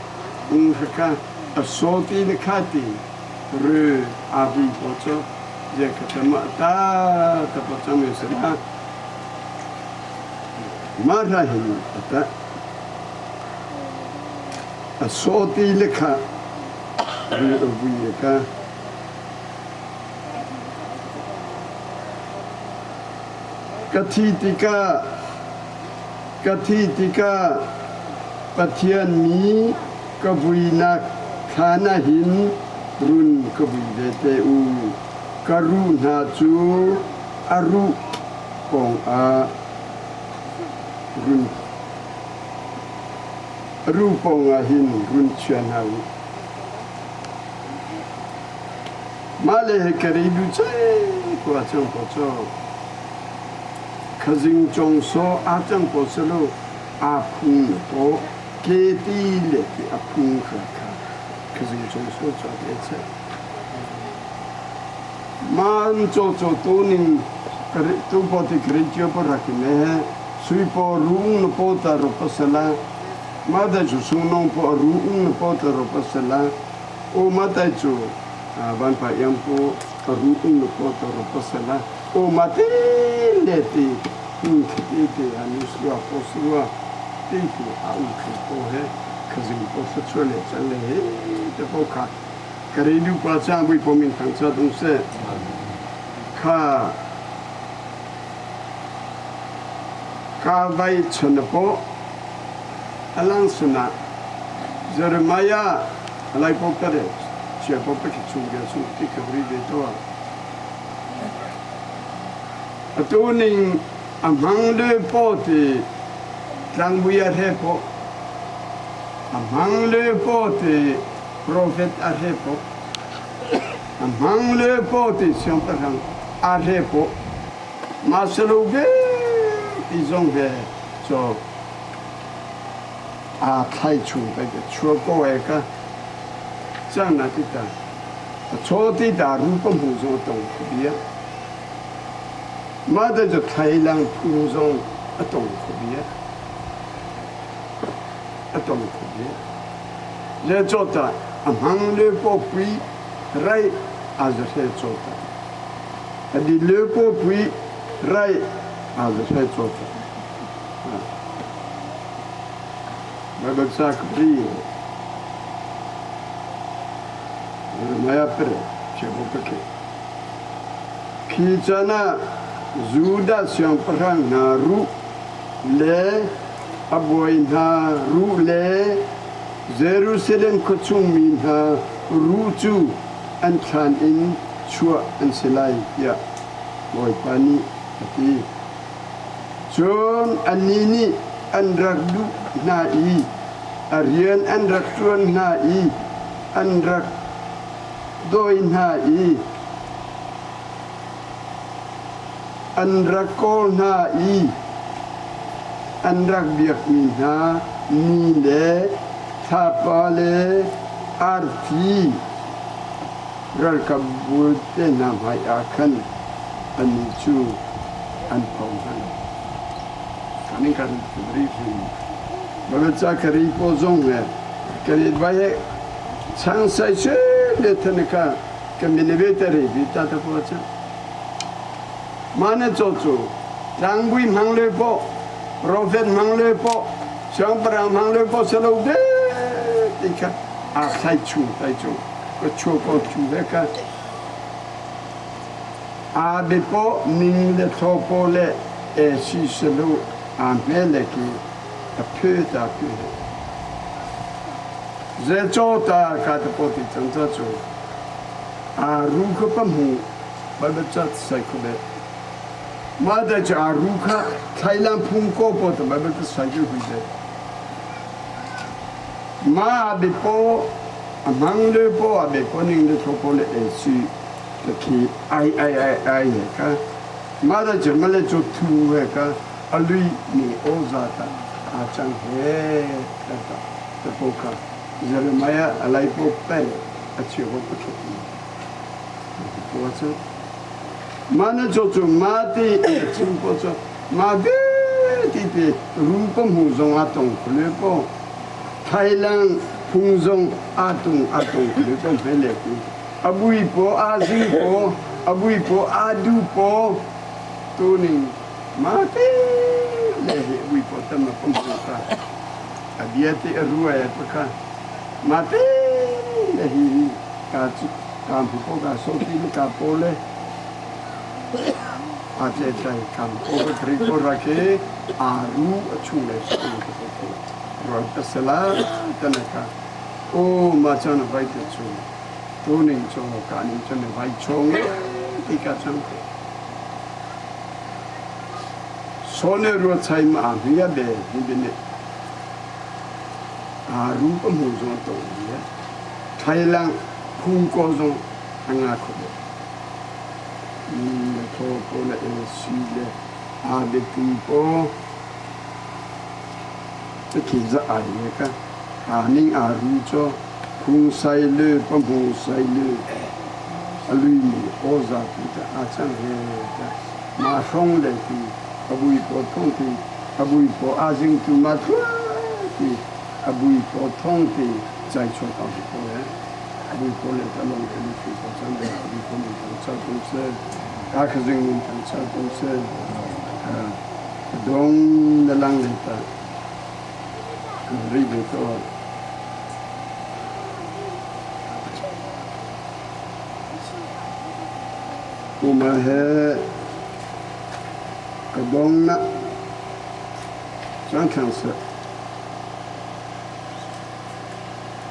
ung haka a so ti na kha ti ru a vi po cho je ka ta ma ta ta po chang me sala ma ra hin ata a so ti le kha ru a vi ka ka thi tikah ka thi tikah Pathian mi ka vuinak thlan ah hin run ka vui ve te u. Ka ruh hna cu a ruh pawngah run ruh pawngah hin run chia hna u. Mah le he ka ri du ce ko a cang ko cu. Khazing cong so a cang ko selo a phung na po ke ti le ti a phung kha kha khazing cong so cho te che. Man cho cho tu ning tu po ti kri chio po rakhi me sui po rung na po ta ro pasala ma da chu sung nong po rung na po ta ro pasala O matai cu vanpa iang pu ru ung na po to ro pasala o mate le ti hung khiti ti anu slua po slua ti ti a u khe po he khazing po sa chua le chan le he te po kha kare du pa cha bui po min thang cha dung se kha ka vai chon po alang suna Jeremiah alai po pere chia po pe ki chung ge su ti ka ri ve to atu ning a hmang le po ti tlangbuya he po a hmang le po ti prophet a he po a hmang le po ti siangpahrang a he po ma selo ve ti zong he cho aa thlai chung kai ka chua ko e ka cang na ti ta a chaw ti ta ru ka hmu zong tong khu bia ma da ju thlai lang phung zong a tong khu bia a tong khu bia le chaw ta a hmang le po pui rai a za he chaw ta a di le po pui rai a za he chaw ta Baibal ca ka pri Jeremiah pere chiabo ka ke. Khi caan ah Judah siangpahrang hna ruh le a bawi hna ruh le Jerusalem khuachung mi hna ruh cu an thlan in chuah an si lai tiah Bawipa nih a ti. Cun annih nih an rak duh hna i a rian an rak ṭuan hna i an rak dawi hna i an rak kawl hna i an rak biakmi hna ni le thlapa le arfi ralkapbu te hna hmaiah khan annih cu an pho hna lo. Kan kan rihrin. Babaca kari po zong he kan i vai he chang sai se le thanaka kan mineve te ri bi ta ta po cha. Mane cho chu tlangbuI hmang le po prophet hmang le po siangpahrang hmang le po salo de ti kha a sai chu tai chu ka chu ko chu he ka Aa biapawh ning le thlawpaw le esi salu aa hme le ki a phe ta phe. Zecaw ta ka te po ti cang ca cu a ru kha pa hmu ba ba chat sai khu be ma da chu a ru kha Thailand phung ko po ta ba ba ta sai ju hui be ma be po a mang le po a be po ning le tho po le e si ta khi ai ai ai ai he ka ma da chu ma le chu thu he ka a lui ni o za ta a chang he ta ta ta po ka Jeremiah a lai po pen a chiu ho pa thut ni po chu ma na cho chu ma ti a chim po chu ma be ti ti ru pa mu zong a tong khule po Thailand phung zong a tung a tong khule po me le ku abui po a zing po abui po a du po tu ning ma te le he bui po tam na pam ka a bia te a ruai a pa kha ma te le hi ka chu ka mu po ka so ti le ka po le a tle tlai kam po ka kri po ra ke a ru a chung le su ka po po ro ta sela ta na ka o ma cha na vai te chu tu ning cho ka ning cho ne vai chong ti ka chang ko so ne ro chai ma hi ya be hi be ne a ru pa mu zo to ya Thailand phung ko zong a nga kho deuh. Le thaw po le e si le a biapi po te khi za ai ye ka a ning a ru cho phung sai le pa hmu sai le a lui mi o za tu ta a chang he ta ma hrong le ti a bui po thong ti a bui po a jing tu ma thua ti a bui po thong ti chai cho ka po he a bui po le ta long ke ni po chan de a bui po ni tang cha tung se ka kha jing ni tang cha tung se dong na lang le ta ri be to uma he ka dong na chang thang se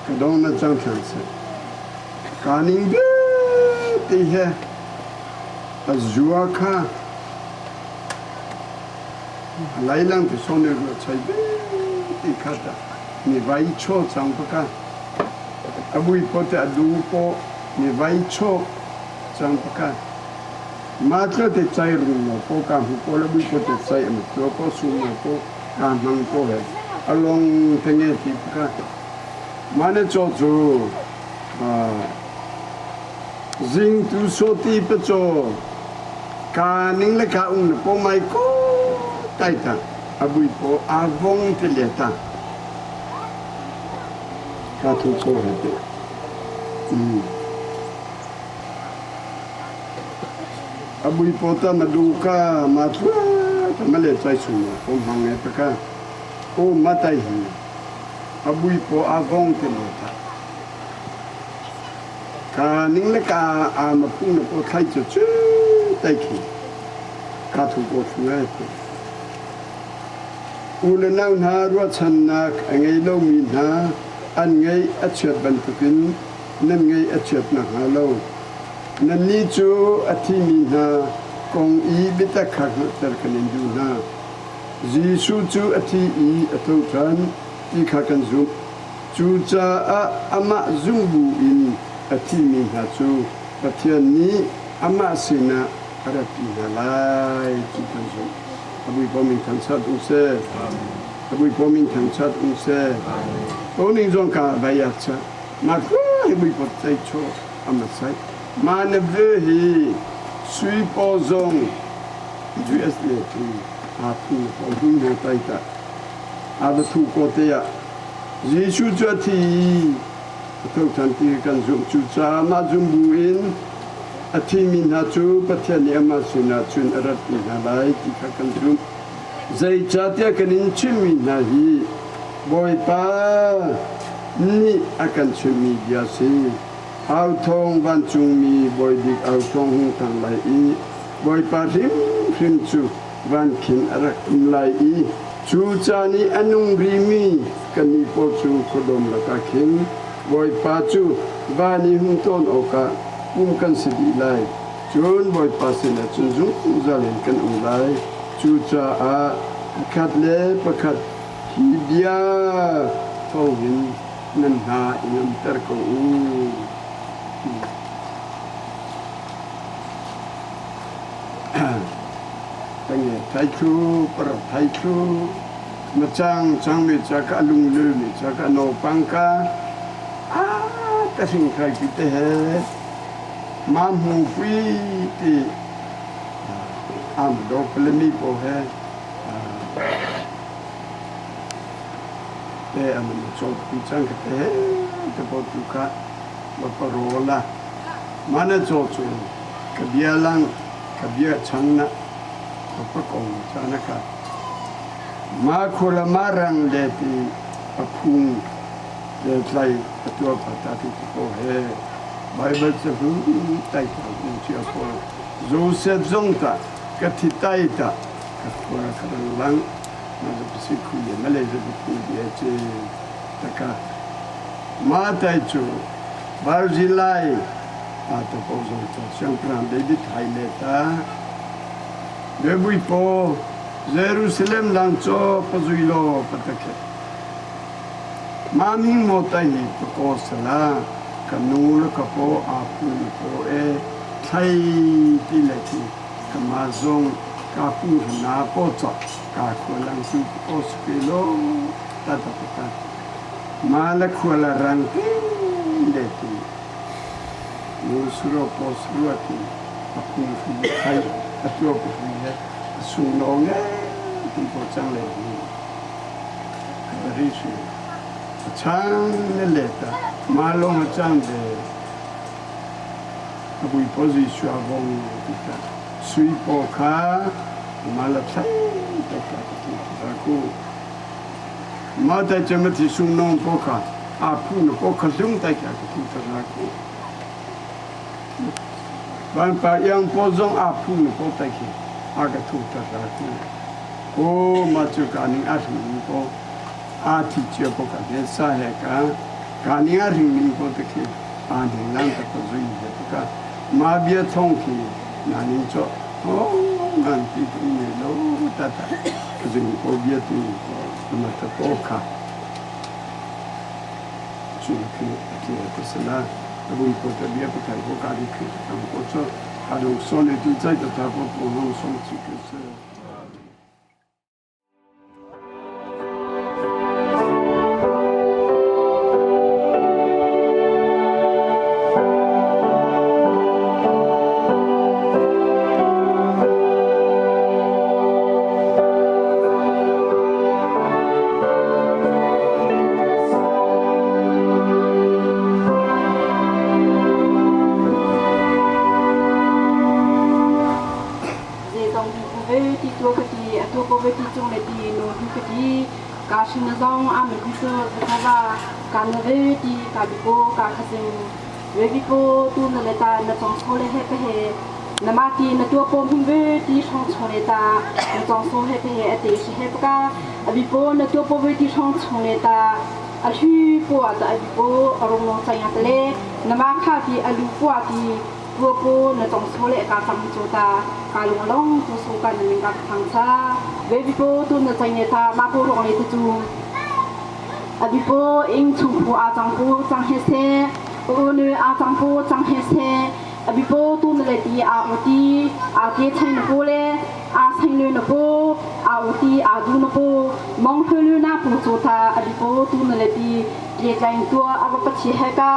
Ka dong na cang ṭhan seh. Kaa ning vialte he a zua kha a lailang te sawn i ruah chai vialte kha tah mi vai chaw cang paka a bui paw te a du paw mi vai chaw cang paka ma tlo te chai rung lo paw ka hmu paw le bui paw te chai am tlo paw sum lo paw ka hmang paw he a long te nge ti paka Mah na caw cu zingtu sawti pacaw ka ning le ka ung na paw mai ko tai ta a bui paw a vong te le ta ka thu chaw he te a bui paw ta ma du ka ma thua ta ma le chai chung ma pom hang e pa ka o ma tai hi A buipaw aa vong ti lo dah. Ka ning le ka aa ma phung na paw thlai cu cu tai khi ka thu paw thlu ai ti. U le nau hna ruahchannak a ngei lomi hna an ngeih a chiat bantukin nan ngeih a chiat nakhnga lo. Nannih cu a thimi hna kong i biatak kha hngalhter kan in duh hna. Jesuh cu a thi i a tho ṭhan ti kha kan zumh. Cucaah amah zumh buin a thimi hna cu Pathian nih amah sinah a ratpi hna lai ti kan zumh. A Bawipa min thangṭhat um seh. A Bawipa min thangṭhat um seh. Toning zong ka vai ak cha. Ma hi Bawipa cei chaw ama sai. Ma na ve hi sui paw zong US le cu aa phu ko hmun hna tai ta a va thu ko te ah Jesuh cu a thi i a tho ṭhan ti kan zumh. Cucaah mah zum bu in a thimi hna cu Pathian nih amah sinah cun a ratpi hna lai ti kha kan zumh. Zeicahtiah kan in chimhmi hna hi Bawipa nih a kan chimhmi bia a si. Au thawng vancungmi bawi bik au thawng hung thang lai i Bawipa hrimhrim cu van khin a rak um lai i cu caan i a nung rihmi Kannih pawl cu khuadawm lakah khin Bawipa cu van i hung tawn awkah pum kan si dih lai. Cun Bawipa sinah cun zungzal in kan um lai. Cucaah pakhat le pakhat hi bia thawngin nan hna i ngamter ko u. Tange thaithlu parap thaithlu macang changmi cha ka lunglul mi cha ka no pangka a ta hring khai pi te he ma hmu pui ti am do palami po he te am chok pi chang ka te he te po tu ka ma parola mana cho chu ka bia lang ka bia chang na ka pa kong cha na ka ma khula ma rang le ti a phung le tlai a tua pa ta ti ko he Bible ca hu tai ta ku chia ko Joseph zong ta ka thi tai ta ka khua ka rang lang ma za pasi khu ye ma le za khu ye che ta ka ma tai chu Barzilai a ta ko zong ta siangpahrang David hai le ta Bebui po Jerusalem lang cho pazui lo patakhe Ma ming mo tai hi pa sala ka nu le ka po a pu na po e thlai ti le ti ka ma zong ka pu na po cho ka khua lang su po su lo ta ta ta ma la khua la rang ti le ti nu suro po suro ti a pu fu thai a tua pu fu he sung no nge ti po chang le ni ri su chang ne le ta ma long a chang de a bui po zi shua gong ti ta sui po kha ma la thai ta ka ti ta ku ma ta cha ma thi sung nong po kha a phu no po kha lung ta ka ti ta ra ku ban pa yang po zong a phu no po ta ki a ka thu ta ra ku ko ma chu ka ning a ring po a thi chia po ka he sa he ka ka ning a ring ning po ta ki a ning lang ta ko zui he ka ma bia thong ki na ning cho o ngan ti tu ne lo ta ta ka zing po bia tu ma ta po kha chu ki ki ko sala abui po ta bia pa kai ko ka ri ki ta ko cho a dong so ne tu chai ta ta po po hong song chi ke se. Zeizong hi ku ve ti tua ka ti a tua ko ve ti cung le ti nu hu ka ti ka shin na zong a mi ku ka va ka na ve ti ka bi ko ka khazing ve bi ko tu na le ta na chong so le he pe he na ma ti na tua pom hum ve ti chong cho le ta na chong so he pe he a te shi he pa ka a bi po na tua po ve ti chong chong le ta a hu po ta a bi po a rong long chai nga le na ma kha ti a lu po ti tua po na chong so le ka chang chu ta ka lung long tu su ka na ning ka thang cha ve bi po tu na chai ne ta ma po rong le tu chu a bi po ing chung phu a chang pu chang he se u nu a chang pu chang he se a bi po tu na le ti a u ti a ke chai na po le a sai nu na po a u ti a du na po mong phu lu na pu chu ta a bi po tu na le ti le tlaing tua a va pachi he ka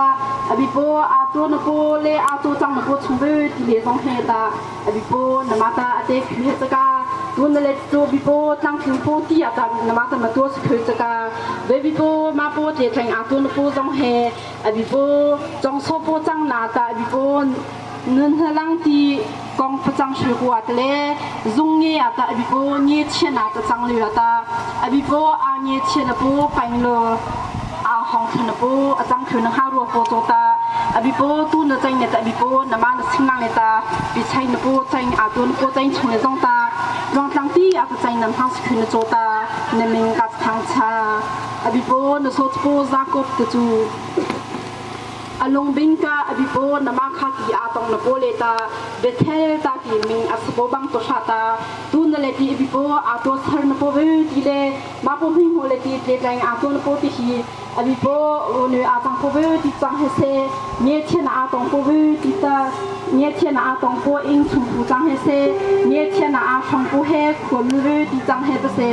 a bi po a tu na po le a tu chang na po chung ve ti le zong he ta a bi po na ma ta a te khu he chaka tu na le tu bi po tlang thing po ti a ta na ma ta ma tu su khu chaka ve bi po ma po te tlaing a tu na po zong he a bi po chong so po chang na ta a bi po nun halang ti kong pachang shui ku ate le zung nge ata abi po nge chen ata chang le ata abi po a nge chen po paing lo a hong thun po a chang thun ha ro po to ta abi po tu na chang ne ta abi po na ma na sing lang ne ta pi chai na po chang a tu na po chang chung le zong ta Ruangtlang ti a ka nam hang si na chota na ming ka thang cha abipo na so po Jacob te chu alung bing ka abipo na ma kha ki a tong na po le ta Bethel ta ki ming aspo bang to sha ta tu na le ti abipo a to sar na po ve ti le ma po hing ho le ti tle tlang a to na po ti hi abipo nu a tang po ve ti chang he se nge thian a tong po ve ti ta nge thian a tong po ing chung pu chang he se nge thian a shong po he khuam ve ti chang he pa se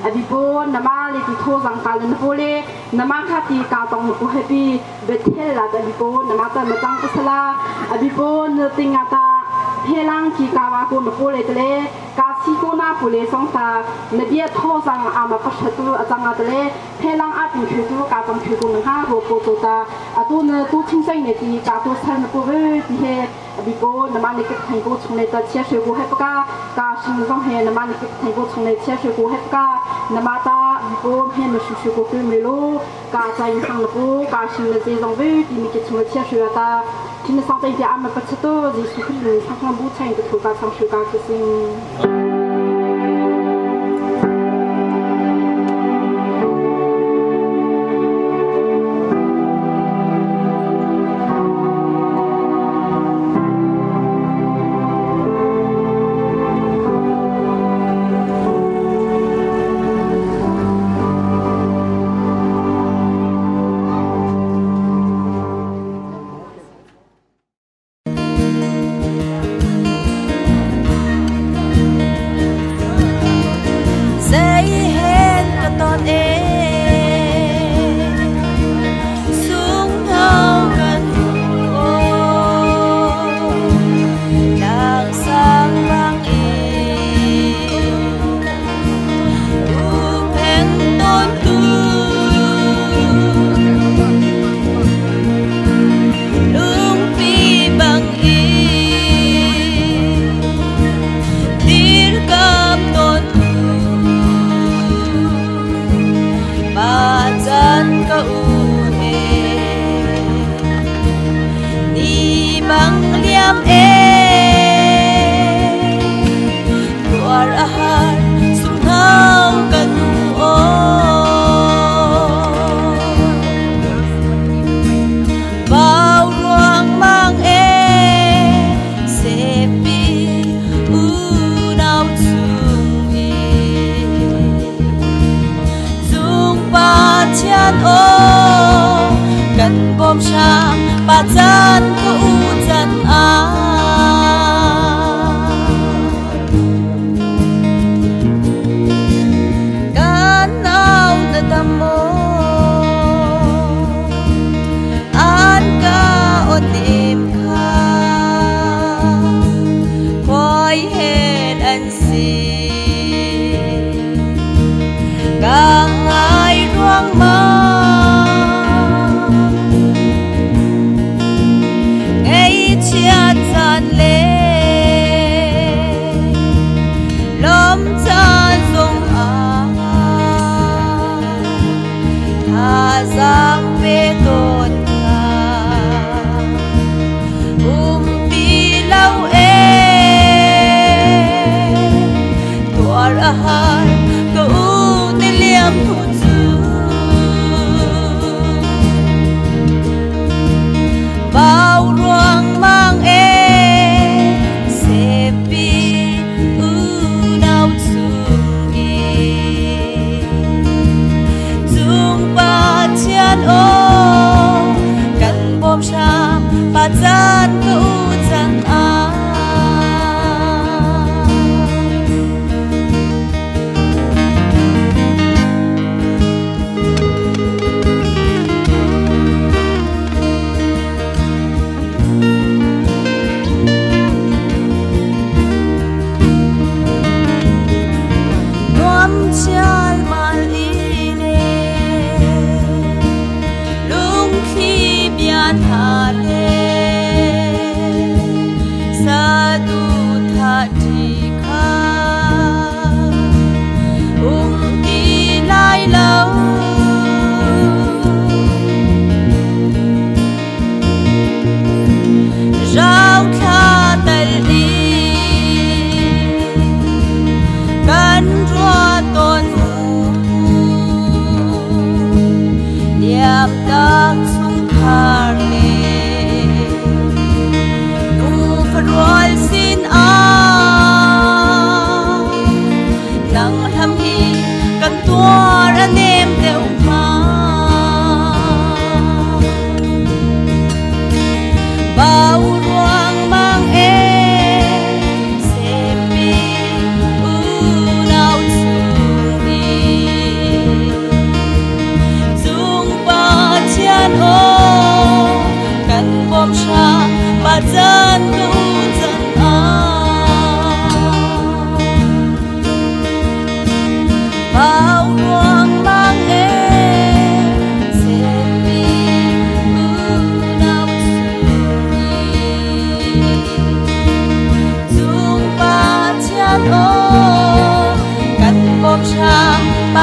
abipo nama le ti tho zang ka le na po le nama kha ti ka tong po happy Bethel la abipo nama ta ma chang pasala abipo na tinga ta phelang ki ka wa ko na po le tle ka si ko na pu le song ta na bia tho zang ama pa shatu achanga tle phelang a pin khu tu ka tong khu ko ha ro po to ta atu na tu ching sai ne ti ka to sar na po ve ti he abipo nama ni ke thai ko chung le ta chia she ko he pa ka sing zong he nama ni ke thai ko chung le chia she ko he pa nama ta abipo he na shu shu ko ku me lo ka chai hang na po ka sing na je zong ve ti mi ke chung le chia she ta tin sang tai ti ama pa chato Jesu Christ sang khang bu chai ta thu ka sang shu ka ke sing. Zei hen ka ton e sung thau kan o tlang sang bang i u phen ton tu lungpi bang i dirkam ton tu pa chan ka u he ni bang liam e tuar a har sung thau kan o bao ruang mang e sepi u nau chung i dung pa chian o kan bom sham pa chan ko u chan a.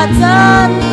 Ka chan.